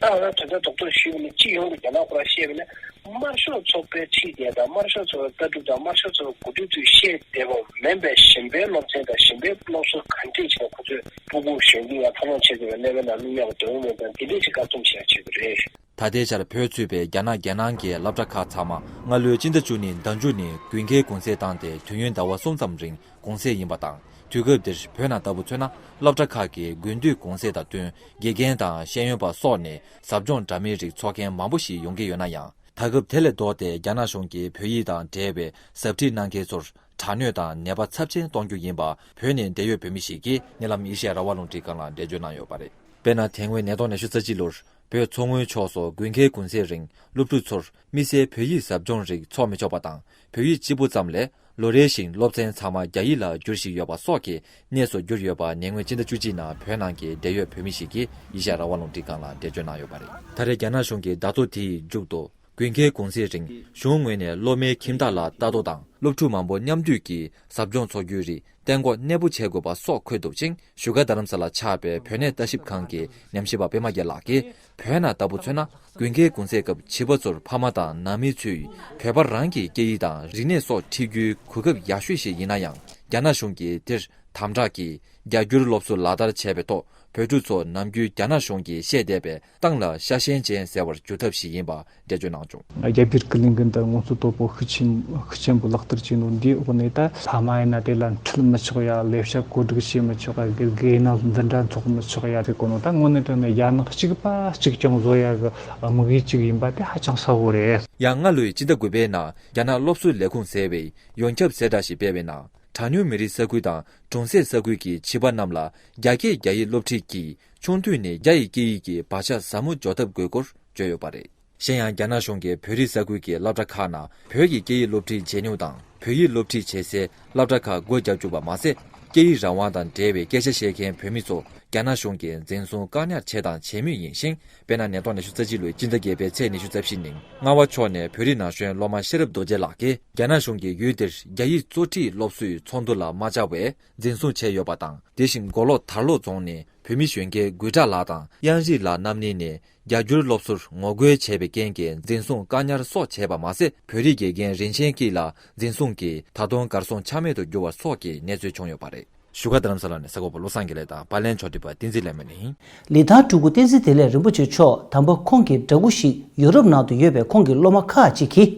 ད་ང་དོན་ཚན་རྡོག་རྡོག་ཞུས་པ་ནི་སྤྱི་ཡོངས་ཀྱི་རྒྱ་ནག་ཁོ་རང་བཤད་པ་ནི་དམར་ཤོག་ཚོགས་པའི་ཁྲིད་བསྡད་དང་དམར་ཤོག་ཚོགས་པའི་ལྟ་གྲུབ་དང་དམར་ཤོག་ཚོགས་པའི་གོ་སྒྲིག་ཚུལ་བཤད་བསྡད་པ་མིན་པའི་གཞན་པའི་སློབ་ཚན་དང་གཞན་པའི་སློབ་གསོ་ག་འདྲས་བྱས་ནས་ཁོ་ཚོས་ཕྲུ་གུ་གཞོན་སྐྱེས་ཡང་འཚར་ལོངས་བྱེད་དགོས་པའི་གནས་བབ་ནང་བླུག་ཡག་གི་འདོད་པ་མེད་ཙང་དེ་འདྲས་ཅིག་བཀག་སྡོམ་བྱེད་ཡག་བྱེད་དགོས་རེད། ད་ལྟའི་ཆར་བོད་ཚུད་པའི་རྒྱ་ནག་རྒྱལ་ནང་གི་སློབ་གྲྭ་ཁག་ཚང་མ་སྔ་ལོའི་སྤྱི་ཟླ་བཅུ་གཉིས་ཟླ་མཇུག་ནས་དགུན་ཁའི་གུང་སེང་བཏང་སྟེ་དུས་ཡུན་ཟླ་བ་གསུམ་ཙམ་རིང་གུང་སེང་ཡིན་པ་དང་། དུས་སྐབས་འདིར་བོད་ནང་ལྟ་བུ་མཚོན་ན་སློབ་གྲྭ་ཁག་གི་དགུན་དུས་གུང་སེང་དང་བསྟུན་དགེ་རྒན་དང་ཤེས་ཡོན་པ་སོགས་ནས་ཟབ་སྦྱོང་འདྲ་མིན་རིགས་ཚོགས་མཁན་མང་པོ་ཞིག་ཡོང་གི་ཡོད་ན་ཡང་། ད་སྐབས་དེ་ལས་ལྡོག་སྟེ་རྒྱ་ནག་གཞུང་གིས་བོད་ཡིག་དང་འབྲེལ་བའི་ཟབ་ཁྲིད་གནང་མཁན་ཚོར་དྲག་གནོན་དང་ནད་པ་ཚབས་ཆེན་གཏོང་རྒྱུ་ཡིན་པ་བོད་ནས་འབྲེལ་ཡོད་བོད་མི་ཞིག་གིས་ཉེ་ལམ་ཨེ་ཤེ་ཡ་རང་དབང་རླུང་འཕྲིན་ཁང་ལ་འགྲེལ་བརྗོད་གནང་ཡོད་པ་རེད། དཔེར་ན། དེ་སྔོན་ཉིས་སྟོང་ཉི་ཤུ་རྩ་གཅིག་ལོར་བོད་མཚོ་སྔོན་ཕྱོགས་སུ་དགུན་ཁའི་གུང་སེང་རིང་སློབ་ཕྲུག་ཚོར་དམིགས་བསལ་བོད་ཡིག་ཟབ་སྦྱོང་རིགས་ཚོགས་མི་ཆོག་པ་དང་། བོད་ཡིག་གཅིག་པུ་ཙམ་ལས་ལོ་རེ་བཞིན་སློབ་ཚན་ཚང་མ་རྒྱ་ཡིག་ལ་བསྒྱུར་བཞིན་ཡོད་པ་སོགས་ཀྱི་གནས་སུ་གྱུར་ཡོད་པ་ཉེ་སྔོན་སྤྱི་ཟླ་བཅུ་གཅིག་ནང་བོད་ནང་གི་འབྲེལ་ཡོད་བོད་མི་ཞིག་གིས་ཨེ་ཤེ་ཡ་རང་དབང་རླུང་འཕྲིན་ཁང་ལ་འགྲེལ་བརྗོད་གནང་ཡོད་པ་རེད། ད་རེས་རྒྱ་ནག་གཞུང་གིས་བརྡ་ཐོ་དེའི་མཇུག་ཏུ། དགུན་ཁའི་གུང་སེང་རིང་གཞུང་ངོས་ནས་སློབ་མའི་ཁྱིམ་བདག་ལ་ལྟ་རྟོག་དང་སློབ་ཕྲུག་མང་པོ་མཉམ་འདུས་ཀྱིས་ཟབ་སྦྱོང་ཚོགས་རྒྱུའི་རིགས་གཏན་འགོག་གནས་སྤོ་བྱེད་དགོས་པ་སོགས་འཁོད་འདུག་ཅིང་། བཞུགས་སྒར་རྡ་རམ་ས་ལར་ཆགས་པའི་བོད་གནས་ལྟ་ཞིབ་ཁང་གི་ཉམས་ཞིབ་པ་པད་མ་རྒྱལ་ལགས་ཀྱིས། བོད་ནང་ལྟ་བུ་མཚོན་ན། དགུན་ཁའི་གུང་སེང་སྐབས་བྱིས་པ་ཚོར་ཕ་མ་དང་ནང་མི་ཚོས་བོད་པ་རང་གི་སྐད་ཡིག་དང་རིག་གནས་སོགས་ཁྲིད་རྒྱུའི་གོ་སྐབས་ཡག་ཤོས་ཤིག་ཡིན་ན་ཡང་། རྒྱ་ནག་གཞུང་གིས་དེར་དམ་དྲག་གིས་རྒྱ་སྒྱུར་སློབ་གསོ་ལག་བསྟར་བྱས་པའི་ཐོག་བོད་ཕྲུག་ཚོ་ནམ་རྒྱུན་རྒྱ་ནག་གཞུང་གིས་བཤད་བསྡད་པའི་ཏང་ལ་ཤ་ཞེན་ཅན་ཟེར་བར་འགྱུར་ཐབས་ཤིག་ཡིན་པ་འགྲེལ་བརྗོད་གནང་བྱུང་། རྒྱ་བོད་ཀྱི་ལས་འགུལ་འདི་མངོན་གསལ་དོད་པོ་ཤུགས་ཆེན་ཤུགས་ཆེན་པོ་ལག་བསྟར་བྱས་ནོ་འདིའི་འོག་ནས་ད་ཕ་མ་ཡིན་ན་དེ་ལ་ཁྲིད་མི་ཆོག་ཡ། ལས་བྱ་བཀོད་སྒྲིག་བྱེད་མི་ཆོག་ཡ། དགེ་དགེ་ན་འཛིན་གྲྭ་འཚོགས་མི་ཆོག་ཡ་ཟེར་གོ་ནོ། ད་དངོས་གནས་དྲང་གནས་རྒྱ་ནག་གཅིག་པ་གཅིག་རྐྱང་བཟོ་ཡ་གི་དམིགས་ཡུལ་གཅིག་ཡིན་པ་དེ་ཧ་ཅང་གསལ་བོ་རེད། ཡང་སྔ་ལོའི་སྤྱི་ཟླ་དགུ་པའི་ནང་རྒྱ་ནག་སློབ་གསོའི་ལས་ཁུངས་ཟེར་བས་ཡོངས་ཁྱབ་གསལ་བསྒྲགས་ཤིག་སྤེལ་བའི་ནང་། གྲངས་ཉུང་མི་རིགས་ས་ཁུལ་དང་གྲོང་གསེབ་ས་ཁུལ་གྱི་བྱིས་པ་རྣམས་ལ་རྒྱ་སྐད་རྒྱ་ཡིག་སློབ་ཁྲིད་ཀྱིས་ཆུང་དུས་ནས་རྒྱ་ཡི་སྐད་ཡིག་གི་བག་ཆགས་ཟབ་མོ་འཇོག་ཐབས་དགོས་སྐོར་བརྗོད་ཡོད་པ་རེད། གཞན་ཡང་རྒྱ་ནག་གཞུང་གིས་བོད་རིགས་ས་ཁུལ་གྱི་སློབ་གྲྭ་ཁག་ནང་བོད་ཀྱི་སྐད་ཡིག་སློབ་ཁྲིད་བྱེད་མྱོང་དང་། བོད་ཡིག་སློབ་ཁྲིད་བྱེད་སའི་སློབ་གྲྭ་ཁག་སྒོ་བརྒྱབ་བཅུག་པ་མ་ཟད། སྐད་ཡིག་རང་དབང་དང་འབྲེལ་བའི་སྐད་ཆ་བཤད་མཁན་བོད་མི་ཚོ་རྒྱ་ནག་གཞུང་གིས་འཛིན་བཟུང་བཀག་ཉར་བྱས་དང་བྱེད་མུས་ཡིན་ཞིང་། དཔེར་ན། ཉིས་སྟོང་ཉི་ཤུ་རྩ་གཅིག་ལོའི་སྤྱི་ཟླ་བརྒྱད་པའི་ཚེས་ཉི་ཤུ་རྩ་བཞི་ཉིན། རྔ་བ་ཕྱོགས་ནས་བོད་རིགས་ན་གཞོན་སློབ་མ་ཤེས་རབ་རྡོ་རྗེ་ལགས་ཀྱིས། རྒྱ་ནག་གཞུང་གིས་ཡུལ་དེར་རྒྱ་ཡིག་གཙོ་ཁྲིད་སློབ་གསོའི་ཚོགས་འདུ་ལ་མ་བཅར་བའི་འཛིན་བཟུང་བྱས་ཡོད་པ་དང་། དེ་བཞིན་མགོ་ལོག་དར་ལོ་རྫོང་ནས་བོད་མི་གཞོན་སྐྱེས་འགུལ་གྲགས་ལགས་དང་། གཡང་རིག་ལགས་རྣམ་གཉིས་ནས། རྒྱ་སྒྱུར་སློབ་གསོར་ངོ་རྒོལ་བྱས་པའི་རྐྱེན་གྱིས་འཛིན་བཟུང་བཀག་ཉར་སོགས་བྱས་པ་མ་ཟད། བོད་རིགས་དགེ་རྒན་རིན་ཆེན་སྐྱིད་ལགས་འཛིན་བཟུང་གིས་ད་དུང་གར་སོང་ཆ་མེད་དུ་གྱུར་བ་སོགས་ཀྱི་གནས་ཚུལ་བྱུང་ཡོད་པ་རེད། བཞུགས་སྒར་རྡ་རམ་ས་ལ་ནས་གསར་འགོད་པ་བློ་བཟང་དགེ་ལེགས་དང་པར་ལེན་ཕྱོགས་སྒྲིག་པ་བསྟན་འཛིན་ལེགས་སྨོན་ཡིན། ལི་ཐང་སྤྲུལ་སྐུ་བསྟན་འཛིན་བདེ་ལེགས་རིན་པོ་ཆེ་མཆོག་དམ་པ་ཁོང་གི་འདྲ་སྐུ་ཞིག་ཡུ་རོབ་ནང་དུ་ཡོད་པའི་ཁོང་གི་སློབ་མ་ཁག་ཅིག་གིས།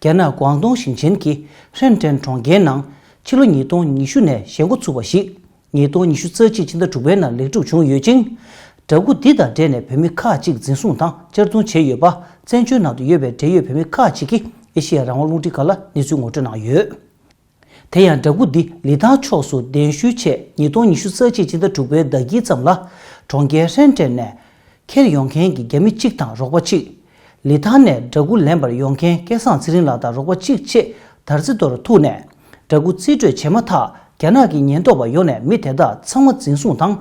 རྒྱ་ནག་ཀོང་ཏུང་ཞིང་ཆེན་གྱི་ཧྲེན་ཀྲེན་གྲོང་ཁྱེར་ནང་ཕྱི་ལོ་ཉིས་སྟོང་ཉི་ཤུ་ནས་བཞེངས་འགོ་ཚུགས་པ་ཞིག་ཉིས་སྟོང་ཉི་ཤུ་རྩ་གཅིག་ཕྱི་ཟླ་དྲུག་པའི་ནང་ལེགས་གྲུབ་བྱུང་ཡོད་ཅིང་། འདྲ་སྐུ་འདི་དང་འབྲེལ་ནས་བོད་མི་ཁག་ཅིག་འཛིན་བཟུང་དང་གཅར་རྡུང་བྱས་ཡོད་པ། བཙན་བྱོལ་ནང་དུ་ཡོད་པའི་འབྲེལ་ཡོད་བོད་མི་ཁག་ཅིག་གིས་ཨེ་ཤེ་ཡ་རང་དབང་རླུང་འཕྲིན་ཁང་ལ་གནས་ཚུལ་ངོ་སྤྲོད་གནང་ཡོད། དེ་ཡང་འདྲ་སྐུ་འདི་ལི་ཐང་ཕྱོགས་སུ་གདན་ཞུ་ཆེད་ཉིས་སྟོང་ཉི་ཤུ་རྩ་གཅིག་ཕྱི་ཟླ་དྲུག་པའི་ཟླ་དཀྱིལ་ཙམ་ལ་གྲོང་ཁྱེར་ཧྲེན་ཀྲེན་ནས་འཁྱེར་ཡོང་མཁན་གྱི་རྒྱ་མི་གཅིག་དང་རོགས་པ་གཅིག་ལི་ཐང་ནས་འདྲ་སྐུ་ལེན་པར་ཡོང་མཁན་སྐལ་བཟང་ཚེ་རིང་ལགས་དང་རོགས་པ་གཅིག་བཅས་དར་རྩེ་མདོ་རུ་ཐུག་ནས། འདྲ་སྐུ་རྩིས་སྤྲོད་བྱས་མ་ཐག་རྒྱ་ནག་གི་ཉེན་རྟོག་པ་ཡོང་ནས་མི་དེ་དག་ཚང་མ་འཛིན་བཟུང་དང་།